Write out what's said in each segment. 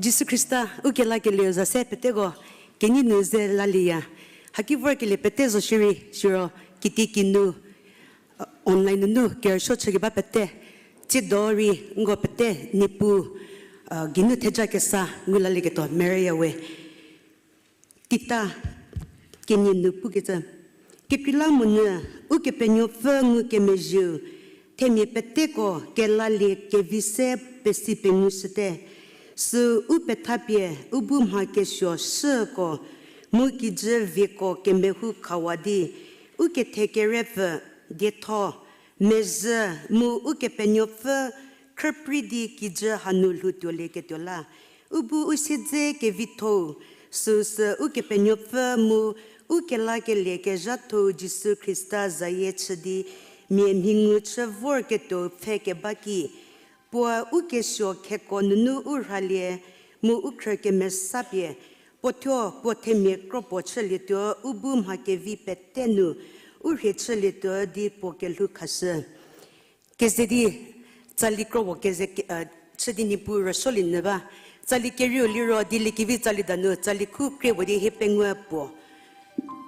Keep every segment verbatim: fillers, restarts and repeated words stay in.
Jisu Khrista, u kelakelieu za se peteko kenei nu ze lalieya. Haki vorkelie pete zo shierei, siro kitiekinu online nunu kerüsuo chükeba pete, tsiedo rei nko pete Niepuu geinu theja kesa ngulieketuo merüyawe. Tita kenie nu pukecü, kekreilamonyü Ukepenuopfü ngukemezhieu themia peteko kelalie kevi se pesi pengushüte. Süu u pethapie u bu mha kesuo shüko mu kijü vieko kemehou khawa di, u kethekerepfü, dietho, mezhü mu Ukepenuopfü khrüprei di kijü hanu lhoutuolieketuo la, u bu u siedze kevithou, süusü Ukepenuopfü mu u kelakelie kezhatho-u Jisu Khrista zayie chü di mia mhingu chü vorketuou pfhe keba ki, puoe u kesuo kheko nunu u rhalie mu u khrü kemesapie, puo thuo puo themia kro puo chülietuo u bu mha kevi pete nu u rhie chülietuo di puo kelhou khashü. Keze di tsali kro puo keze chü di Niepuu rüsuolie nyü ba. Tsali kerieu liro dieliekevi tsali danu tsali khu krie puo di hie pengou puo,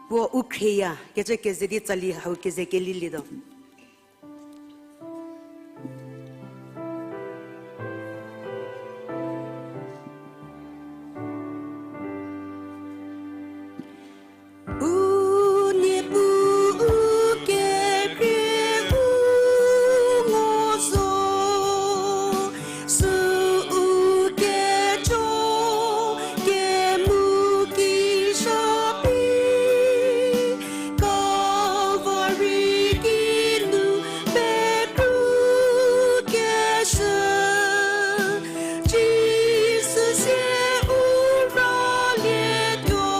puo u khrieya kecü keze di tsali hau keze kelilietuo. U Niepuu u kekhrie u ngo zo, sü u kejo kemu ki zha pi, Kalvari ki nu pekru keshü, Jisu sie u ralietuo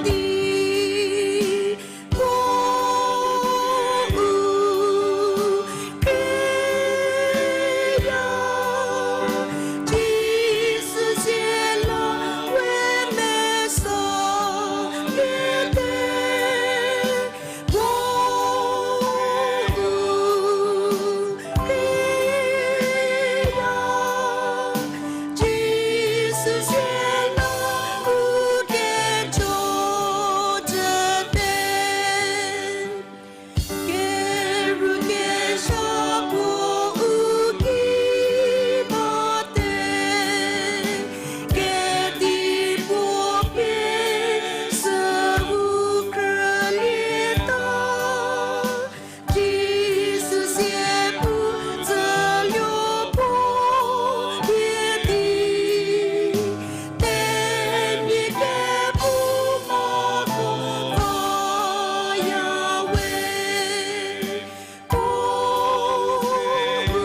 di, puo u khrieya, Jisu sie la we mesaliete. Puo u khrieya, Jisu sie la u kejo chüte. Kerukezha puo u ki bate, kedipuo pie sü u khrülieta, Jisu sie u tsüluo puo pie di, temia kepu moko vaya we. Puo u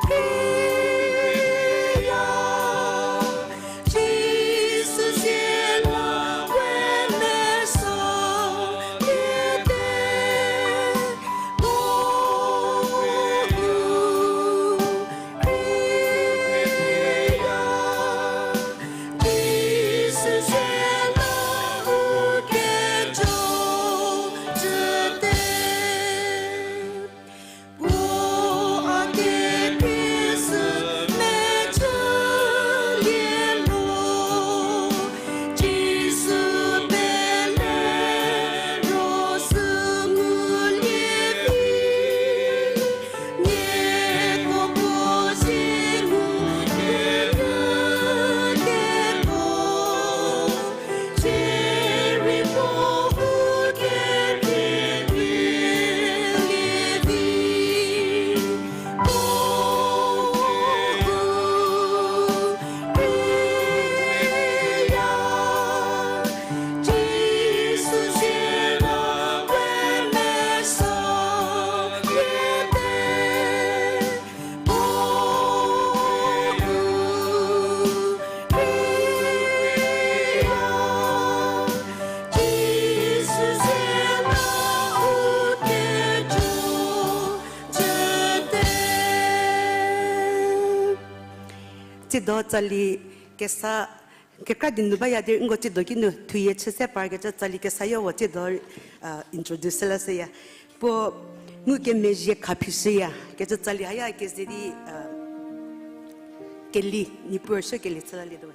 khrieya, Jisu sie la we mesaliete. Puo u khrieya, Jisu sie la u kejo chüte. Puo a kekhrie sü mechülie lo, Jisu pele ro sü ngulie vi, nieko puo si ngulie nyü keko, sirei puo u kekhrie lievi, puo u khrieya, Jisu sie la we mesaliete. Puo u khrieya, Jisu sie la u kejo chüte. Tsiedo tsali kesa kekra di nu baya di nko tsiedo ki nu thuyie chü se parkecü tsali kesa yo puo tsiedo introduce la shüya. Puo ngukemezhie khaphi shüya kecü tsali haya keze di Keli, Niepuu rüsuo keli chülalietuo.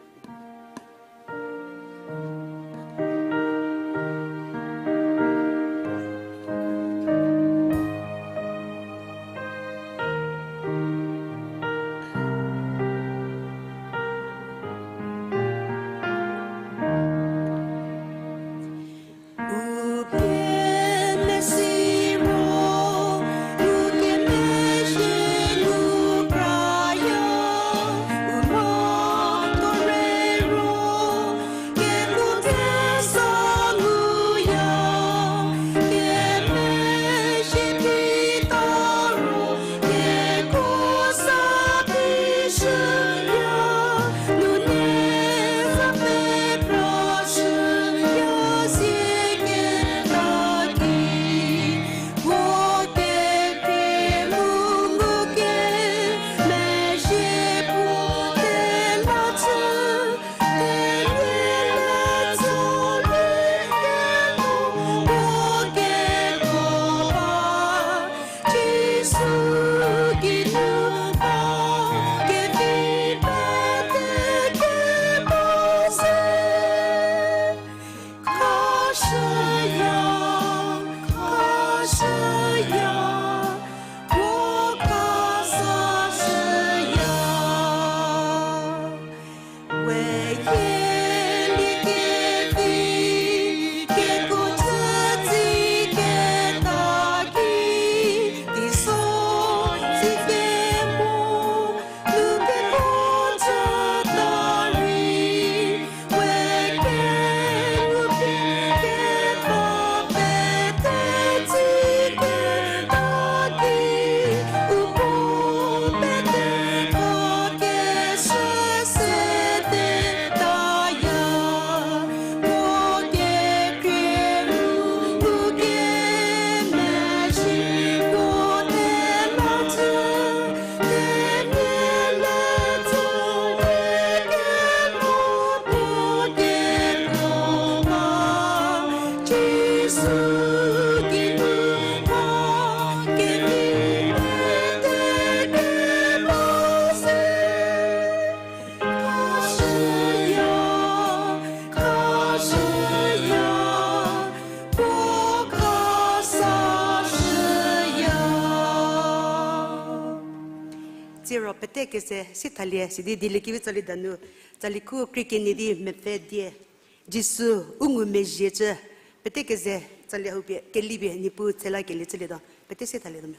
Siro pete keze si thalie sidi dieliekevi tsali danu, tsali khu krie kenie di mepfü die, Jisu u ngumezhiecü, pete keze tsali hau pie kelipie Niepuu tsela kelie chülietuo, pete si thalietuo me.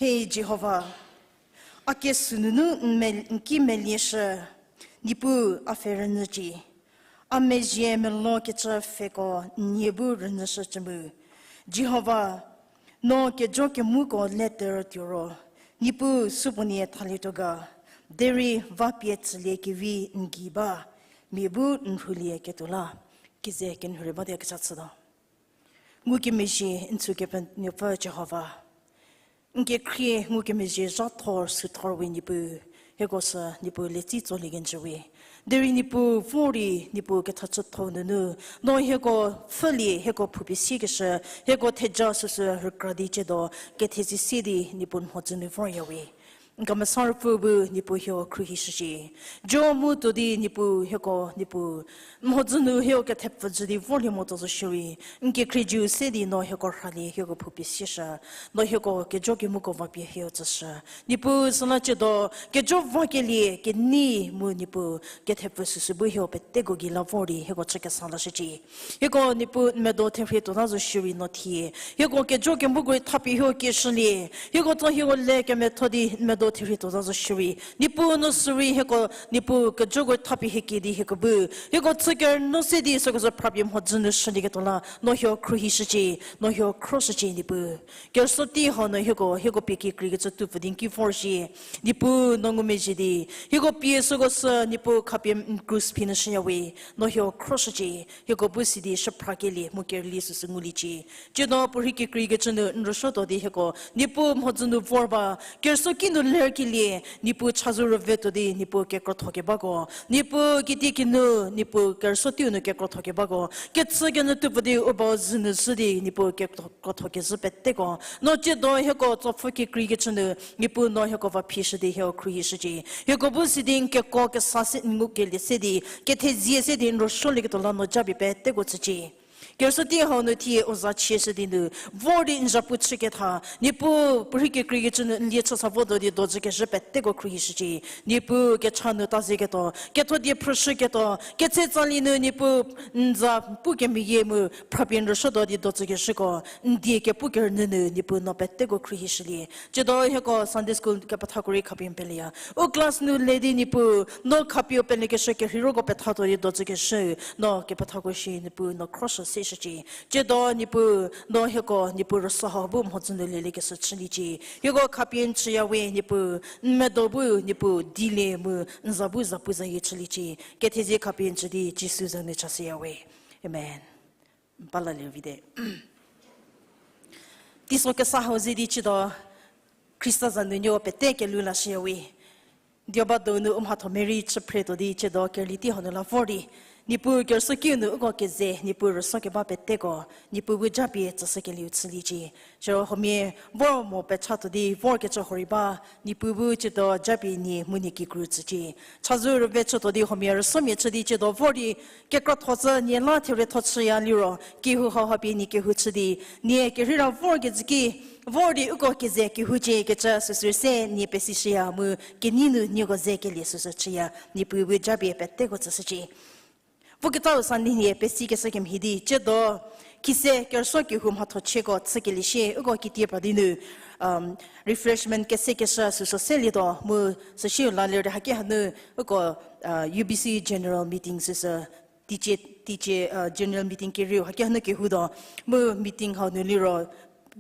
He Jihova, a kesünunu n me-, n ki melieshü, Niepuu a pfhe rünyücie. A mezhie melokecü pfheko n nie bu rünyüshücü mu. Jihova, no kejo kemuko le terütuo ro, Niepuu supuonie thalietuo ga, derei vapie tsülie kevi n gei ba, mia bu n rhulieketuo la, keze kenhurei ba di kecha chütuo. Ngukemezhie n tsü Kepenuopfü Jihova. N kekhrie ngukemezhie zha thor sü thor we Niepuu, hieko sü Niepuu letsi tsolie kenjü we. Derei Niepuu vor di Niepuu kethachüthou nunu, no hieko pfhülie, hieko phupie siekeshü, hieko theja süsü rükra di ciedo, kethezie sie di Niepuu n mhodzü nu vorya we. N kemesa Ruopfü bu Niepuu hieko khruohishücie. Jo mu tuo di Niepuu hieko, Niepuu, n mhodzü nu hieko kethepfü jü di vorlie motuo zo shierei, n kekhrie jü se di no hieko rhalie, hieko phupie sieshü, no hieko kejo kemuko vapie hieko tsüshü. Niepuu süla ciedo, kejo vakelie kenei mu Niepuu, kethepfü süsü bu hieko peteko gei la vor di hieko chü kesa lashücie. Hieko Niepuu n medo therhie tuota zo shierei no thie, hieko kejo kemuko rei thapie hieko kieshülie, hieko tso hieko le kemetho di n medo therhie tuota zo shierei, Niepuu no sürei hieko Niepuu kejoko thapie hie kie di hieko bu, hieko chü kerünyü se di süko sü phrapie mhodzü nu shülieketuo la no hieko khruohishücie, no hieko khroshücie Niepuu. Kerüsuo tei hau nu hieko, hieko pie kikreikecü tuo pfü di n ki vor shie. Niepuu no ngumezhie di, hieko pie süko sü Niepuu khapie n krus phi nu shüya we, no hieko khroshücie, hieko bu si di shüphrakelie mu kerülie süsü nguliecie. Ciedo puorhi kikreikecü nu n rüsuotuo di hieko Niepuu mhodzü nu vor ba, kerüsuo kinu lerkelie, Niepuu chazou rüvetuo di Niepuu kekratho kebako, Niepuu kitiekinu, Niepuu kerüsuo teiu nu kekratho kebako, kechükenyü tuo pfü di u bau zhü nu zhü di Niepuu kekratho kezhü peteko, no ciedo hieko tsopfü kikreikecü nu, Niepuu no hieko va phishü di hieko khruohishücie. Hieko bu si di n keko kesa se n ngukelie se di, kethezie se di n rüsuolieketuo la no japie peteko tsücie. Kerüsuo tei hau nu thie u za chieshü di nu, vor di n zapu chüketha, Niepuu puorhi kikreikecü nu n lie chü sa votuo di dojü kezhü peteko khruohishücie. Niepuu kecha nu tazieketuo, ketho die phrüshüketuo, ketse tsali nu Niepuu n za pu kemeyie mu phrapie n rüsuotuo di dojü kezhüko, n die kepu kerünyü nu Niepuu no peteko khruohishülie. Ciedo hieko Sunday school kepethako rei khapie n peleya. U class nu le di Niepuu, no khapie u pelekeshü kerheiroko pethatuo di dojü kezhü, no kepethako shi Niepuu no khroshü seshücie. Ciedo Niepuu, no hieko Niepuu rüsuo hau bu mhodzü nu leliekeshü chüliecie. Hieko khapie n chüya we Niepuu, n medo bu Niepuu dilie mu n za bu zapu zayie chüliecie. Kethezie khapie n chü di Jisu za nu chashüya we. Amen. N palalie vite. Teiso kesa hau ze di ciedo, Khrista za nu nieko pete kelhou lashüya we. Dioba donu u mhatho merei chü phretuo di ciedo kerüli tei hau nu la vor di, Niepuu kerüsuo kiu nu uko keze Niepuu rüsuo keba peteko, Niepuu bu japie tsüshükelieu chüliecie. Siro huomia vor mo pechatuo di vorkecü huorei ba, Niepuu bu ciedo japie nie mu nie kikru tsücie. Chazou rüve chütuo di huomia rüsuomia chü di ciedo vor di, kekratho zhü nie la therietho chüya liro, kehou hauha pie nie kehou chü di, nie kerheira vorkezhü ki, vor di uko keze kehoucie kecü süsü se nie pesishüya mu kenei nu nieko ze kelie süsü chüya, Niepuu bu japie peteko tsüshücie. Voketau Sunday nhie pesikeshü kemhie di ciedo, khise kerüsuo kehou mhatho chieko chükelie shie, uko kitie pra di nu, refreshment kesekeshü süsü selietuo mu süsiu la ler di haki hanu, uko UBC general meeting süsü, teicie, teicie general meeting kerieu haki hanu kehoutuo, mu meeting hau nu liro,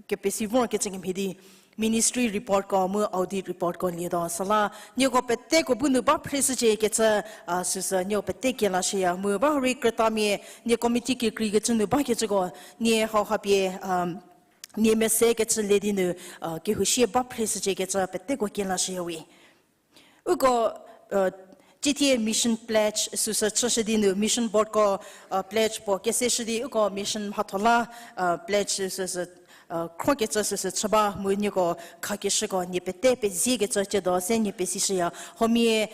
kepesi vorkecü kemhie di, ministry reportko mu audit reportko lietuo. Süla nieko peteko bu nu ba phreshücie kecü, süsü nieko pete kelashüya mu ba hurei krütamia, nie committee kekreikecü nu bakecüko, nie hauha pie, nie mesekecü le di nu, kehou shie ba phreshücie kecü peteko kelashüya we. Uko, cithie mission pledge süsü chüshü di nu mission boardko, pledge puo keseshü di uko mission mhatho la, pledge süsü, khrokecü süsü chü ba mu nieko khakeshüko nie pete peziekecü ciedo se nie pesishüya. Huomia,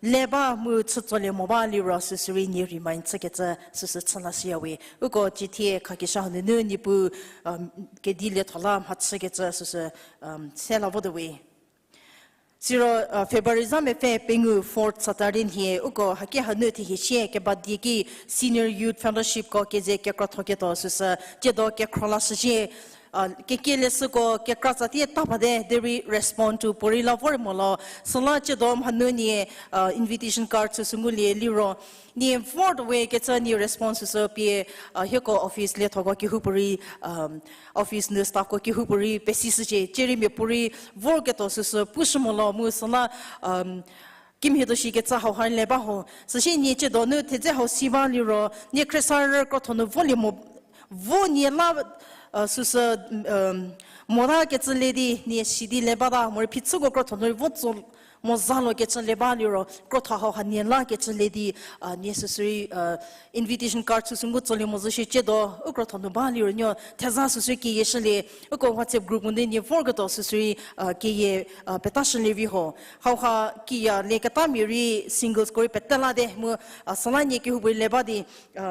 le ba mu chütsolie mo ba liro süsü rei nie remind chükecü süsü chü lashüya we. Uko cithie khakeshü hanunu Niepuu, kedi lietho la mhachükecü süsü, se la votuo we. Siro, February za mepfü pengou fourth Saturday nhie uko haki hanu thehie shie keba die ki Senior Youth Fellowshipko keze kekrathoketuo süsü ciedo kekhro lashücie. Kekelieshüko kekra tsatie ta bate derei respond to puorei la vor mo lo. Süla tsiedo mhanu nie invitation card süsü ngulie liro, nie vortuo we kecü nie response süsü pie hieko office liethoko kehoupuorei, office nu staffko kehoupuorei pesishücie, cierei mia puorei vorketuo süsü pushü mo lo mu süla kimhie tuo shi kecü hauha le ba ho. Süsie nie tsiedo nu thedze hau si ba liro, nie khriesarü krotho nu volie mo, vo nie la, süsü, mota kecü le di nie si di le bata, morei phichüko krotho nu vo tso mo za lo kecü le ba liro, krotho hauha nie la kecü le di, nie süsü rei, invitation card süsü ngu tsolie mo zo shi tsiedo u krotho nu ba liro nuo theza süsü rei keyie shülie, uko WhatsApp group nu nie vorketuo süsü rei, keyie, petashülie vi ho. Hauha kiya le ketamia rei singlesko rei pete late mu, süla nie kehoupuorei le ba di,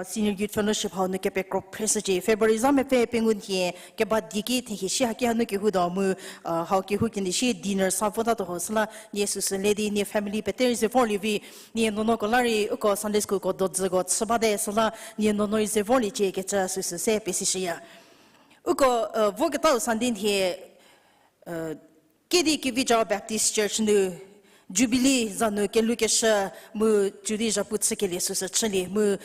Senior Youth Fellowship hau nu kepekro phreshücie. February za mepfü pengou nhie keba di ki thehie shi haki hanu kehou do mu, hau kehou kenie shi dinner sa votatuo ho süla nie süsü le di nie family pete rei ze vorlie vi, nie nuonuoko la rei uko Sunday schoolko dodzüko chü bate süla nie nuonuo rei ze vorliecie kecü süsü se pesishüya. Uko, voketau Sunday nhie, kedi Kevijao Baptist Church nu Jubilee za nu kelhoukeshü mu cü di zhapu chükelie süsü chülie mu,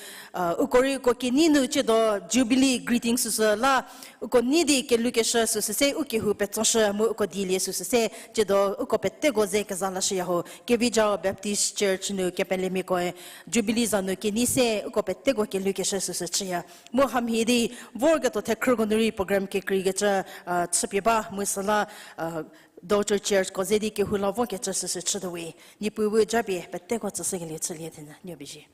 uko rei uko kenei nu tsiedo Jubilee greeting süsü la, uko nei di kelhoukeshü süsü se u kehou petsoshü mu uko dielie süsü se tsiedo uko peteko ze keza lashüya ho. Kevijao Baptist Church nu kepelemiakoe Jubilee za nu kenei se uko peteko kelhoukeshü süsü chüya. Mu hamhie di vorketuo thekhrüko nu rei program kekreikecü, chüpie ba mu süla, daughter churchko ze di kehou la vokecü süsü chütuo we. Niepuu bu japie peteko tsüshükelie chülie thenyü nuo pezie.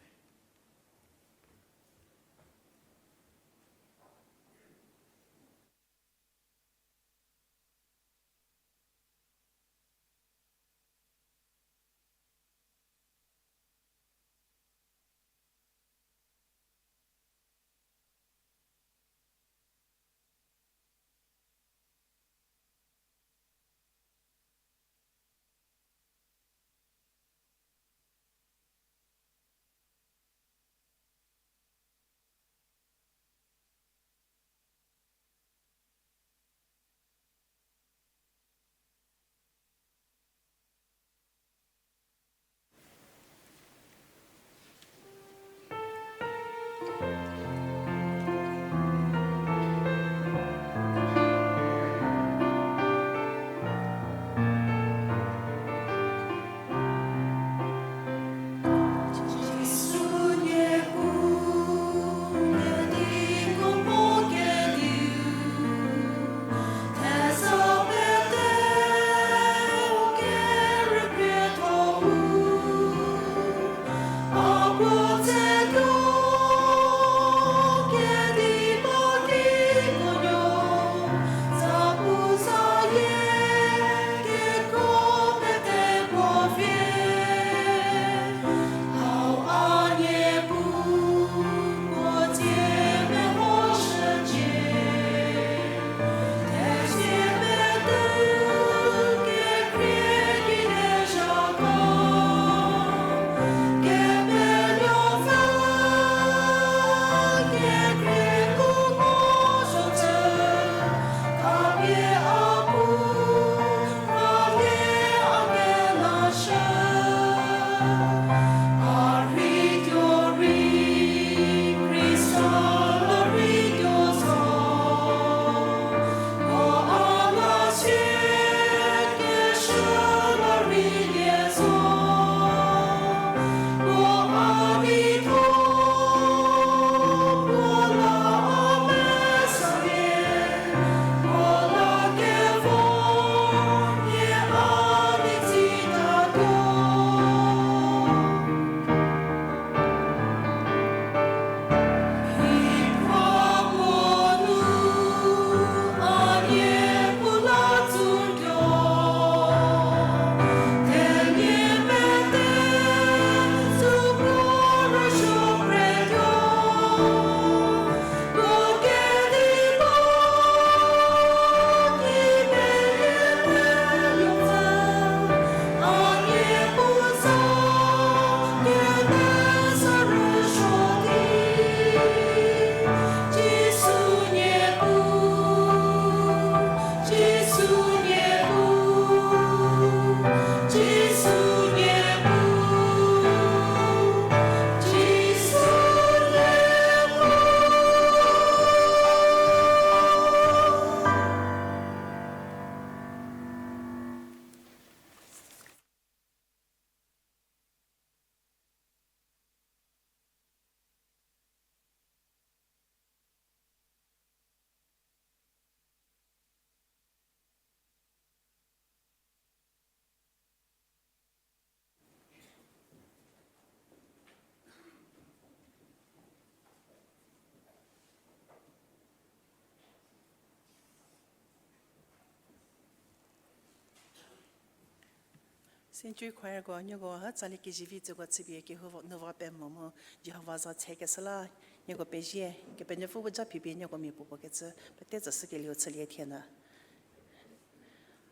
Century Choirko nieko ha tsali kezivi tsüko chüpie kehou nu va pemo mu Jihova za tsekeshü la nieko pezie, Kepenuopfü bu ja phipie nieko mia puopuo kecü pete tsüshükelieu chülie thienyü.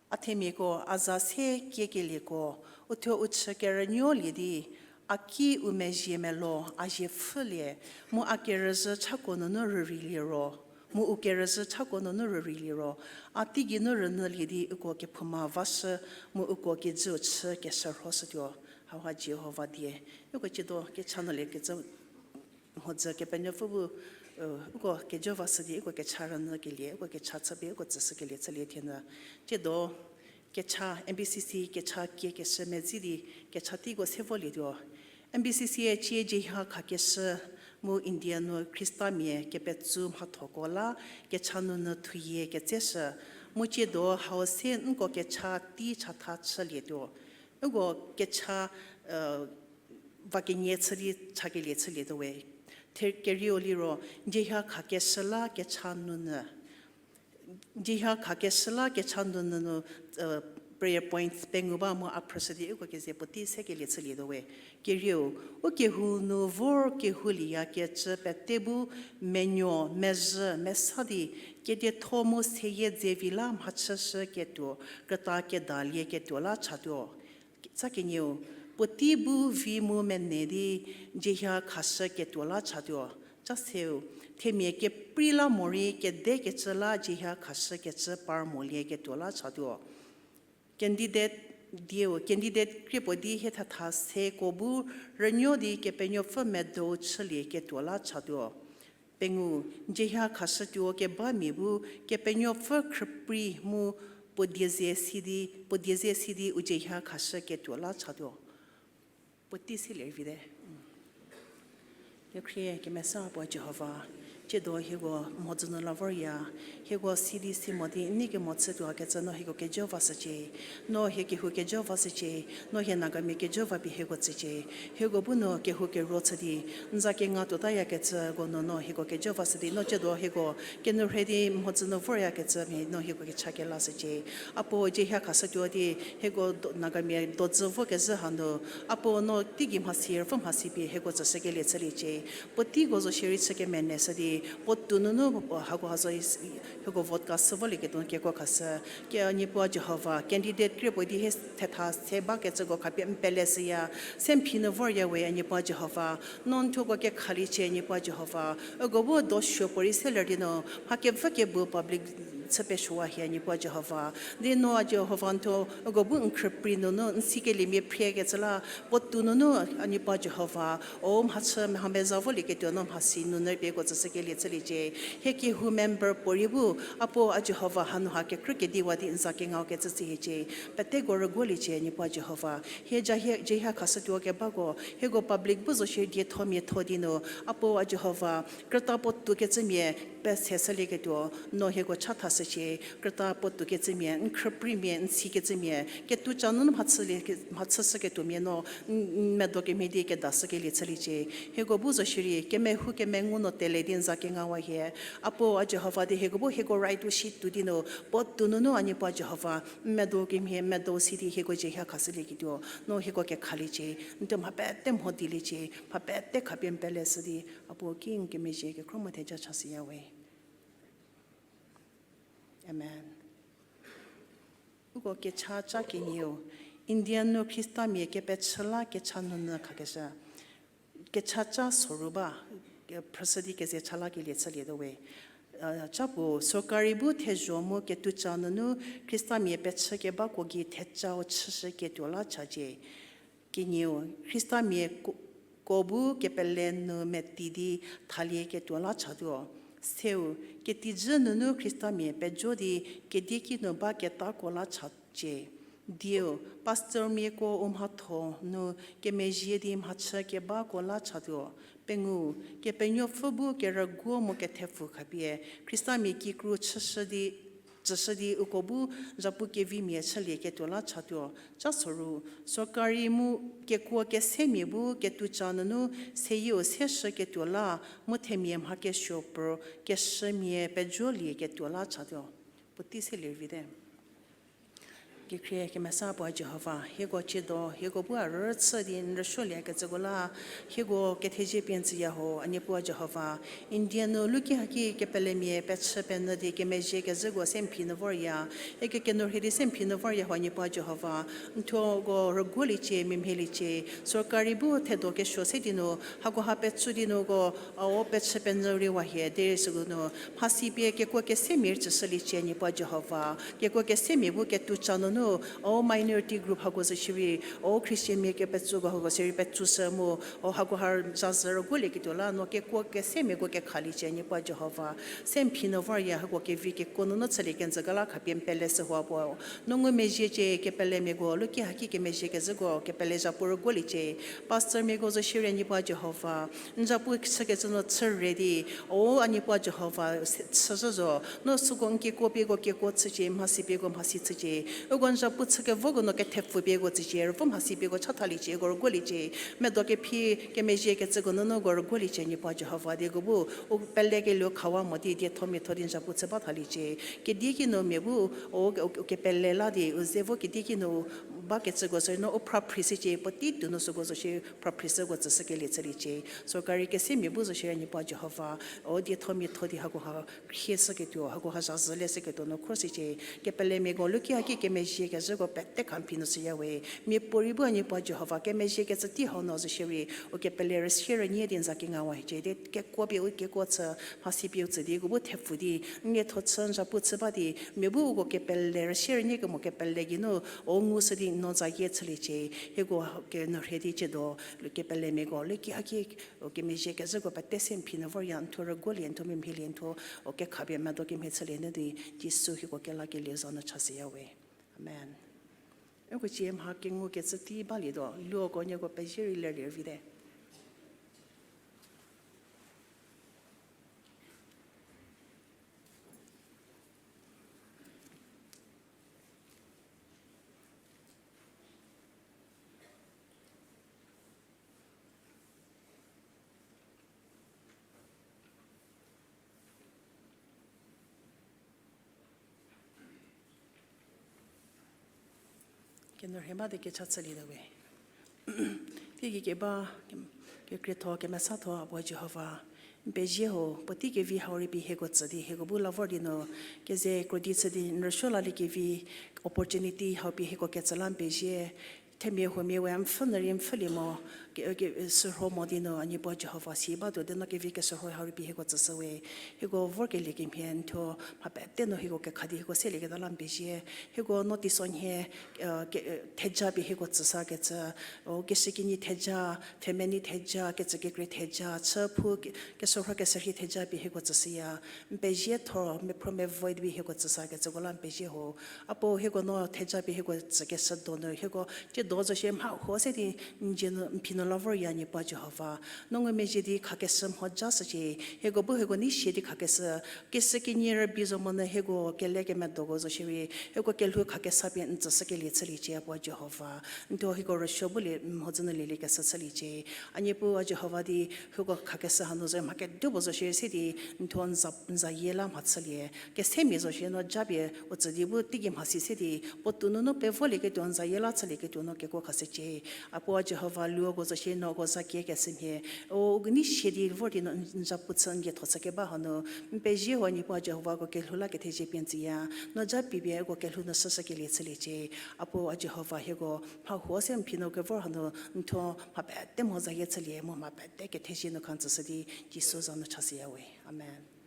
A themiako, a za se kiekelieko, uthuo u chü kerünuolie di, a ki u mezhie melo, a zie pfhülie, mu a kerüzhü chako nunu rüreilie ro, mu u kerüzhü chako nunu rüreilie ro, a teigei nu rünyülie di uko kephouma vashü, mu uko kijüu chü keshürhoshütuo. Hauha Jihova die, uko ciedo kecha nu liekecü mhodzü Kepenuopfü bu, uko kejo vashü di uko kecha rünyükelie, uko kecha chüpie uko tsüshükelie chülie thienyü. Ciedo kecha N B C C kecha kiekeshü medzi di kecha teiko se volietuo. N B C C-e cie Jihia khakeshü mu India nu Khristamia kepetsou mhathoko la kecha nunyü thuyie ketseshü, mu ciedo hau se nko kecha tei chatha chülietuo. Uko kecha va kenie chü di chakelie chülietuo we. Kerieu liro, Jihia khakeshü la kecha nunyü. Jihia khakeshü la kecha nunyü nu prayer points pengou ba mu a phrüshü di uko keze puotei sekelie chülietuo we. Kerieu, u kehou nu vor kehoulieyakecü pete bu menuo, mezhü, mesa di, kedietho mu seyie dzevi la mhachüshüketuo, krüta kedalieketuo la chatuo. Tsa kenieu, puotei bu vi mu mene di Jihia khashüketuo la chatuo. Tsa seu, themia keprei la morei kedekecü la Jihia khashükecü par molieketuo la chatuo. Candidate dieu, candidate kriepuo di hie thetha seko bu rünuo di Kepenuopfü medou chülieketuo la chatuo. Pengou, Jihia khashütuo kebamia bu Kepenuopfü khrüprei mu puo die ze si di, puo die ze si di u Jihia khashüketuo la chatuo. Puotei selie vite. Kekhrie kemesa puo Jihova, ciedo hieko mhodzü nu la vorya, hieko si di si mo di n nei kemo chütuokecü no hieko kejo vashücie, no hie kehou kejo vashücie, no hie Nagamia kejo va pie hieko tsücie, hieko bu no kehou kero chü di, n za kenga tuotayakecüko no no hieko kejo vashü di, no ciedo hieko kenou rhei di mhodzü nu voryakecü mhie no hieko kecha kelashücie. A puo Jihia khashütuo di hieko Nagamia dodzü vokezhü hanu, a puo no teigei mhasi rüpfü mhasi pie hieko tsüshükelie chüliecie. Puoteiko zo shierei chü kemeneshü di, puotou nunu hako ha zo hieko vote cast shü volieketuo kekuo khashü. Ke a Niepuu Jihova, candidate kriepuo di hie thetha se bakecüko khapie n peleshüya, se n phi nu vorya we a Niepuu Jihova, no n thuoko kekhaliecie a Niepuu Jihova, uko bu dosuo puorei se ler di no mha kevü kebu public chü pesuowa hie a Niepuu Jihova. Di no a Jihova n thuo uko bu n khrüprei nunu n sikeliemia phriekecü la, puotou nunu a Niepuu Jihova, o mhachü mha meza volieketuo no mhasi nunu pie uko tsüshükelie chüliecie. Hie kehou member puorei bu, a puo a Jihova hanu ha kekrü kediwa di n za kengaukecü tsü hiecie. Peteko rüguoliecie a Niepuu Jihova. Hie Jihia khashütuo kebako hieko public bu zo shierei dietho miatho di nu, a puo a Jihova, krüta puotoukecümia peseshülieketuo no hieko chathashücie. Krüta puotoukecümia, n khrüpreimia, n sikecümia, ketoucha nunu mhachüshüketuomia no n medo kemhie di kedashükelie chüliecie. Hieko bu zo shierei kemehou kemengu no tele di n za kengawa hie. A puo a Jihova di hieko bu hieko right u shi tuo di nu, puotou nunu a Niepuu Jihova, n medo kemhie medo si di hieko Jihia khashülieketuo no hieko kekhaliecie. N thuo mha pete mho dieliecie, mha pete khapie n peleshü di, a puo ki n kemezhie kekhro mo theja chashüya we. Amen. Uko kecha ca kenieu, India nu Khristamia kepechü la kecha nunyü khakeshü. Kecha ca soru ba, phrüshü di keze cha lakelie chülietuo we. Ca puo, sorkari bu thezho mu ketoucha nunu Khristamia pechü kebako gei thecau chüshüketuo la chacie. Kenieu, Khristamia ko bu kepele nu meti di thalieketuo la chatuo. Seu, ketijü nunu Khristamia pejo di kedieki nu ba ketako la chacie. Dieu, pastormiako u mhatho nu kemezhie di mhachü kebako la chatuo. Pengou, Kepenuopfü bu kerüguo mu kethepfu khapie Khristamia kikru chüshü di tsüshü di uko bu zhapu kevimia chülieketuo la chatuo. Ca soru, sorkari mu kekuo kesemia bu ketoucha nunu seyieu seshüketuo la mu themia mha kesuo pr keshümia pejolieketuo la chatuo. Puotei selie vite. Kekhrie kemesa puo Jihova, hieko tsiedo, hieko bu a rüchü di n rüsuoliekecüko la, hieko kethezie pie n tsüya ho, a Niepuu Jihova. India nu luki haki kepelemia pechü penyü di kemezhie kezhüko se n phi nu vorya, hieko kenou rhie di se n phi nu vorya ho, a Niepuu Jihova. N thuoko rüguoliecie, mia mhieliecie, sorkari bu thedo kesuo se di nu, hakoha petsü di nuko, a o pechü penyü rei wa hie, derei süko nu, mhasi pie kekuo kesemia rei tsüshüliecie, a Niepuu Jihova. Kekuo kesemia bu ketuca nunu, o minority group hako zo shierei, o Christian mia kepetsüko hako shierei petsüshü mu, o hakoha zazü rüguolieketuo la, no kekuo kesemiako kekhaliecie, a Niepuu Jihova. Se n phi nu vorya hako kevi kekuo nunu chülie kenjü kela khapie n peleshü ho puo. No ngumezhiecie kepelemiako, luki haki kemezhie kezhüko, kepele zhapu rüguoliecie. Pastormiako zo shierei a Niepuu Jihova. N zhapu chükecü no chü re di, o a Niepuu Jihova, chüzhü zo. No süko n kekuo pieko kekuo chücie, mhasi pieko mhasi chücie. Uko n zhapu chükevoko no kethepfu pieko tsücie, rüpfü mhasi pieko chathaliecie, uko rüguoliecie. Medo kephi, kemezhie kecüko nunu uko rüguoliecie, a Niepuu Jihova, di uko bu, u pelekelie khawa mo di, dietho miatho di n zhapu chü ba thaliecie. Kedieki nu mia bu, o, o, kepele la di, u ze vo kedieki nu bakecüko sü no u phra phrishücie, puotei tuo nu süko zo shie phra phrishüko tsüshükelie chüliecie. Sorkari kesemia bu zo shierei a Niepuu Jihova, o dietho miatho di hakoha khrieshüketuo, hakoha zazü leshüketuo no khroshücie. Kepelemiako luki haki kemezhie kezhüko pete kha n phi nu shüya we. Miapuorei bu a Niepuu Jihova kemezhie kecü tei hau no zo shierei, u kepele rüsie rünyie di n za kengawa hiecie di kekuo pie u kekuo chü, mhasi pie u tsü di uko bu thepfu di, n lietho chü n zhapu chü ba di, mia bu uko kepele rüsie rünyie kemo kepele geinu, o ngushü di no zayie chüliecie, hieko kenou rhie di tsiedo, kepelemiako luki haki, o kemezhie kezhüko pete se n phi nu vorya n thuo rüguolie n thuo mia mhielie n thuo, o kekhapie medo kemhie chülie nu di, Jisu hieko kelakelie za nu chashüya we. Amen. Uko cie mha kengukecü tei balietuo, luoko nieko pezie rei lerlie vite. Kenou rhie ba di kecha chülietuo we. Teigei keba, kekrietho, kemesatho, a puo Jihova. N pezie ho, puotei kevi hau rei pie hieko tsü di, hieko bu la vor di nu, keze krodi chü di n rüsuo laliekevi, opportunity hau pie hieko ketsü la n pezie. Themia huomia we n pfhü nyü rei n pfhülie mo, ke, ke, sürho mo di nu, a Niepuu Jihova si batuo di no kevi kesürho hau rei pie hieko tsüshü we. Hieko vorkelie kemhie n thuo, mha pete nu hieko kekha di hieko selieketa la n pezie. Hieko no teisonhie, theja pie hieko tsüshükecü, o keshükinyi theja, family theja, kecükekrie theja, chüphu, kesürho keshürhei theja pie hieko tsüshüya. N pezie thor, mephro mevoid pie hieko tsüshükecüko la n pezie ho. A puo hieko no theja pie hieko tsükeshü donu, hieko tsiedo zo shie mha huo se di n dzie nu n phi nu la vorya, a Niepuu Jihova. No ngumezhie di khakeshü mhodzü shücie, hieko bu hieko nei sie di khakeshü, keshükinyi rübei zo monyü hieko kele kemedoko zo shierei, hieko kelhou khakesa pie n tsüshükelie chüliecie, a puo Jihova. N thuo hieko rüsuo bu lie mhodzü nu lieliekeshü chüliecie. A Niepuu a Jihova di hieko khakeshü hanu zo mha kedipuo zo shie se di n thuo n za, n zayie la mha chülie. Kesemia zo shie no japie u tsü di bu teigei mhasi se di, puotou nunu pevolieketuo n zayie la chülieketuo no kekuo khashücie. A puo a Jihova, luoko zo shie no uko za kiekeshü mhie, o nei sie di vor di no n, n zhapu chü n lietho chü keba hanu, n pezie ho, a Niepuu a Jihova, uko kelhou la kethezie pie n tsüya. No japie pie uko kelhou nu shüshükelie chüliecie. A puo a Jihova, hieko mha huo se n phi nu kevor hanu, n thuo mha pete mho zayie chülie mu mha pete kethezie nu kha n tsüshü di Jisu za nu chashüya we. Amen.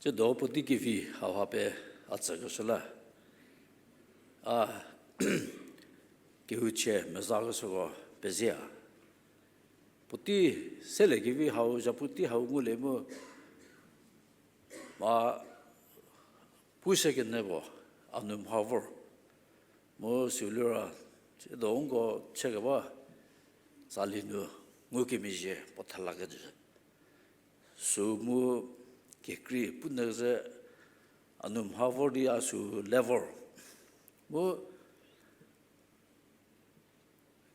Tsiedo puotei kevi hauha pie a tsükeshü la, a kehouchie mezakeshüko pezie a. Puotei seliekevi hau, zhapu tei hau ngulie mu, ma pushü kenyü puo, a nou mha vor. Mu sü liro, tsiedo nko chükeba, tsali nu ngukemezhie puo thalakecü. Sü mu kekrei punyü ze a nou mha vor di a sü le vor. Mu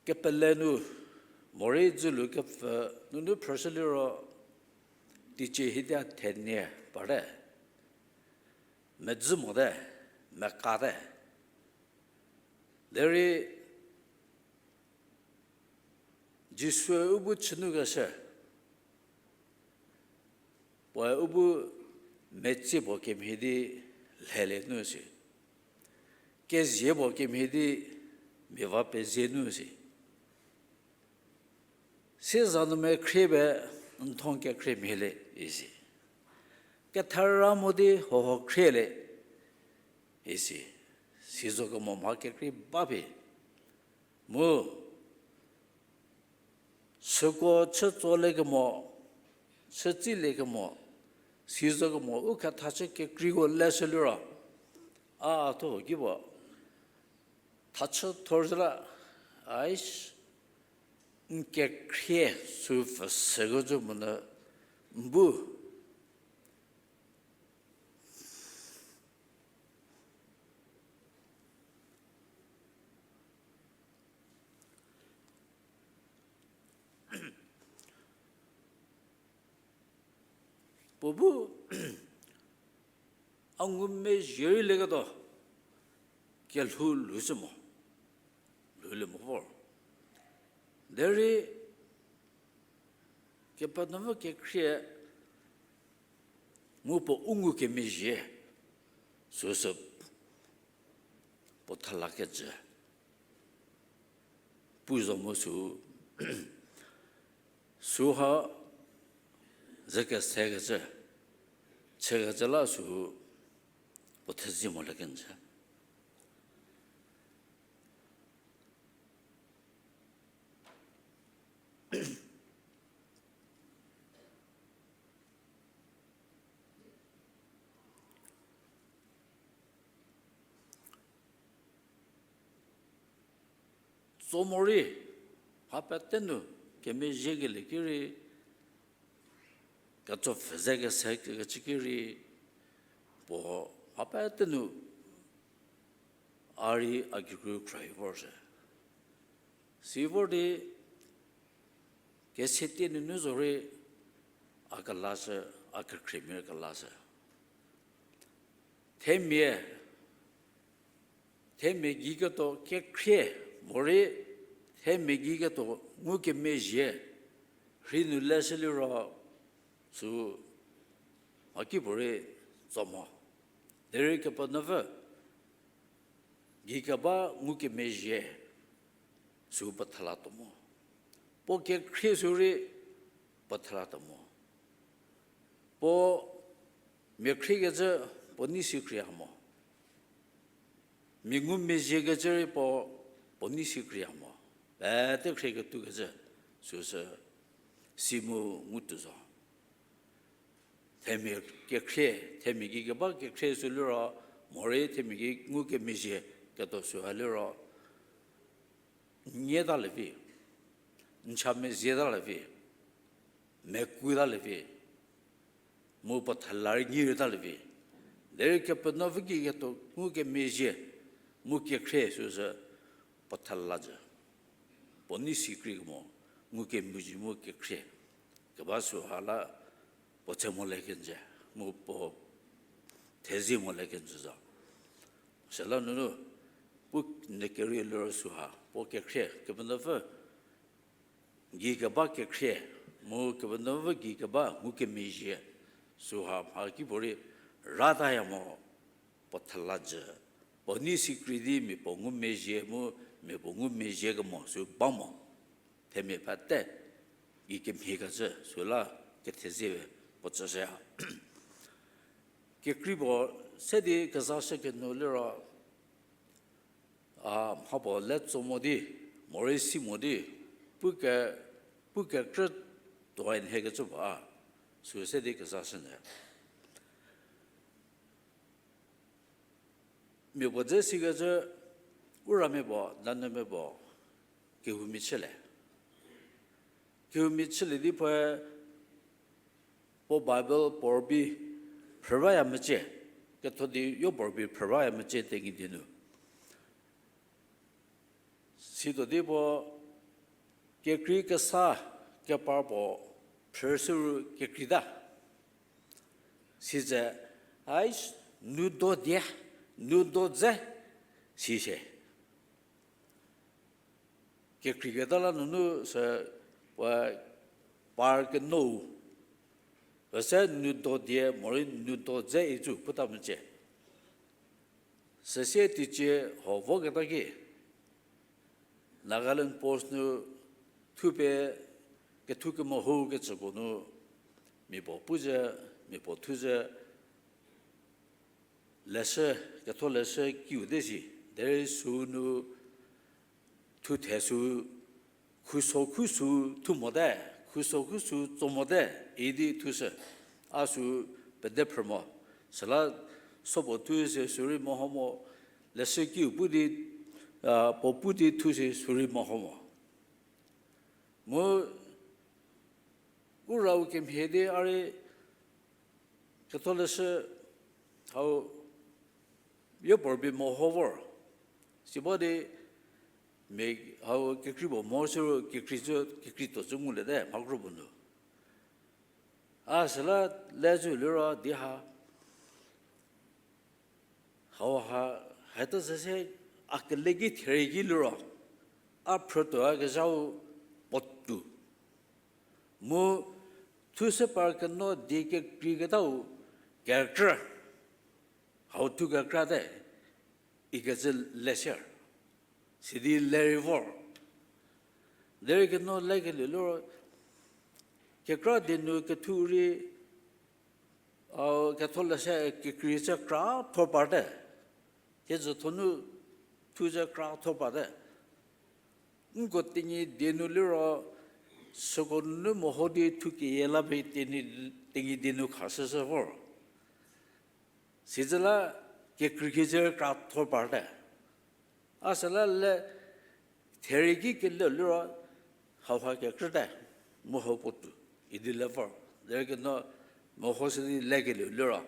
kepele nu, morei dzülu kepfü nunu phrüshü liro, teicie hiedia thenie parte. Medzü mote, mekate. Derei Jisue u bu chünukeshü, puoe u bu metsie puo kemhie di lhelie nu si. Kezie puo kemhie di mia va pezie nu si. Sieza nu mekhrie pie n thong kekhrie mhielie isi. Kethara mo di hoho khrielie isi. Sizo kemo mha kekrei ba pie. Mu süko chütsolie kemo, chütsilie kemo, sizo kemo u kethachü kekreiko leshü liro, a thuo ki puo thachü thor zhü la, aish, n kekhrie sü pfü süko zhü monyü n bu puo bu a ngumezhie rei lieketuo kelhou lhoushü mo, lhoulie mo vor. Derei Kepenuopfü kekhrie mu puo u ngukemezhie süsü puo thalakecü pu zo mu sü, süha ze kesekecü, chükecü la sü puo thezie molie kenjü. Tso morei, mha pete nu kemezhiekelie ki rei, ketso pfhü ze kese kecü ki rei, puo mha pete nu a rei a kikru khra vorzhie. Si vor di kesetie nunu zorei a kelashü, a kekhriemia kelashü. Themia, themia gei ketuo kekhrie, morei themia gei ketuo ngukemezhie rhei nu leshü liro, sü mhakipuo rei tso mo. Derei Kepenuopfü gei keba ngukemezhie sü puo thalatuo mo. Puo kekhrie sü rei puo thalatuo mo. Puo mia khriekecü puo nei si krie ha mo. Mia ngumezhiekecü rei puo, puo nei si krie ha mo. Pete khrieketukecü süsü si mu ngutuo zo. Themia kekhrie, themia gei keba kekhrie sü liro, morei themia gei ngukemezhie ketuo süha liro, n nyieta lievi, n cha mezieta lievi, mekuta lievi, mu puo thela rei nyieta lievi. Derei Kepenuopfü gei ketuo ngukemezhie mu kekhrie süsü puo thela jü. Puo nei si krie kemo, ngukemezhie mu kekhrie keba süha la puo tse molie kenjü, mu puo thezie molie kenjü zo. Süla nunu, pu n kerieu liro süha puo kekhrie, Kepenuopfü gei keba kekhrie, mu Kepenuopfü gei keba ngukemezhie, süha mhakipuorei rataya mo, puo thela jü, puo nei si krie di mia puo ngumezhie mu mia puo ngumezhie kemo sü ba mo. Themia pete gei kemhiekecü süla kethezie puo tsüshüya. kekrei puo se di kezashü kenu liro, a, mha puo le tso mo di, morei si mo di, puke, puke krü tuoi nhie kecü puo a, sü se di kezashünyü. Mia puo dze sikecü, u ramia puo, nanuomia puo, kehoumia chülie. Kehoumia chülie di puoe, puo Bible puo rübei phrü baya mecie, ketho di yo puo rübei phrü baya mecie Tenyidie nu. Situo di puo kekrei kesa kepar puo phrüshü ru kekreita. Sitse, ai, nu do die, nu do dze, sishie. Kekreiketa la nunu sü, puoe par kenou, üse nu do die morei nu do dze icü puta mecie. Süsie teicie ho voketa ki, Nagaland Post nu thupie kethu kemeho kecüko nu, mia puo pu ze, mia puo thu ze, leshü, ketho leshü kiu te si, derei sünu thuthe sü, khuso khuso thu mote, khuso khuso tso mote, idi thushü, a sü pede phrü mo, süla sopuo thu se sürei meho mo, leshü kiu pu di, a, puo pu di thu se sürei meho mo. Mu u rau kemhie di a rei ketholeshü hau yo puo rübei meho vor. Sibodi mia hau kekrei puo mo siro kekrei cü, kekrei tuo cü nguliete mhakro puo nu. A süla le zü liro di ha. Hauha, hata süse a kele ki therie ki liro, a phrütuo a kezhau puotou. Mu thusü par keno die kekreiketau kekrü. Hau thu kekrate, ikecü leshü. Sidi lerei vor. Derei keno lekelieu liro, kekra die nu kethu rei, a, ketholeshü kekrei cü kra thor parte. Thiedzü thonu thu cü kra thor parte. Nko Tenyidie nu liro, süko nunu meho di thu keyie la pie Tenyidie nu khashüshü vor. Sizüla kekrei ki cü kra thor parte. A süla le therie ki kele liro hauha kekrüte, mu hau puotou idi le vor. Derei keno meho sidi lekelieu liro,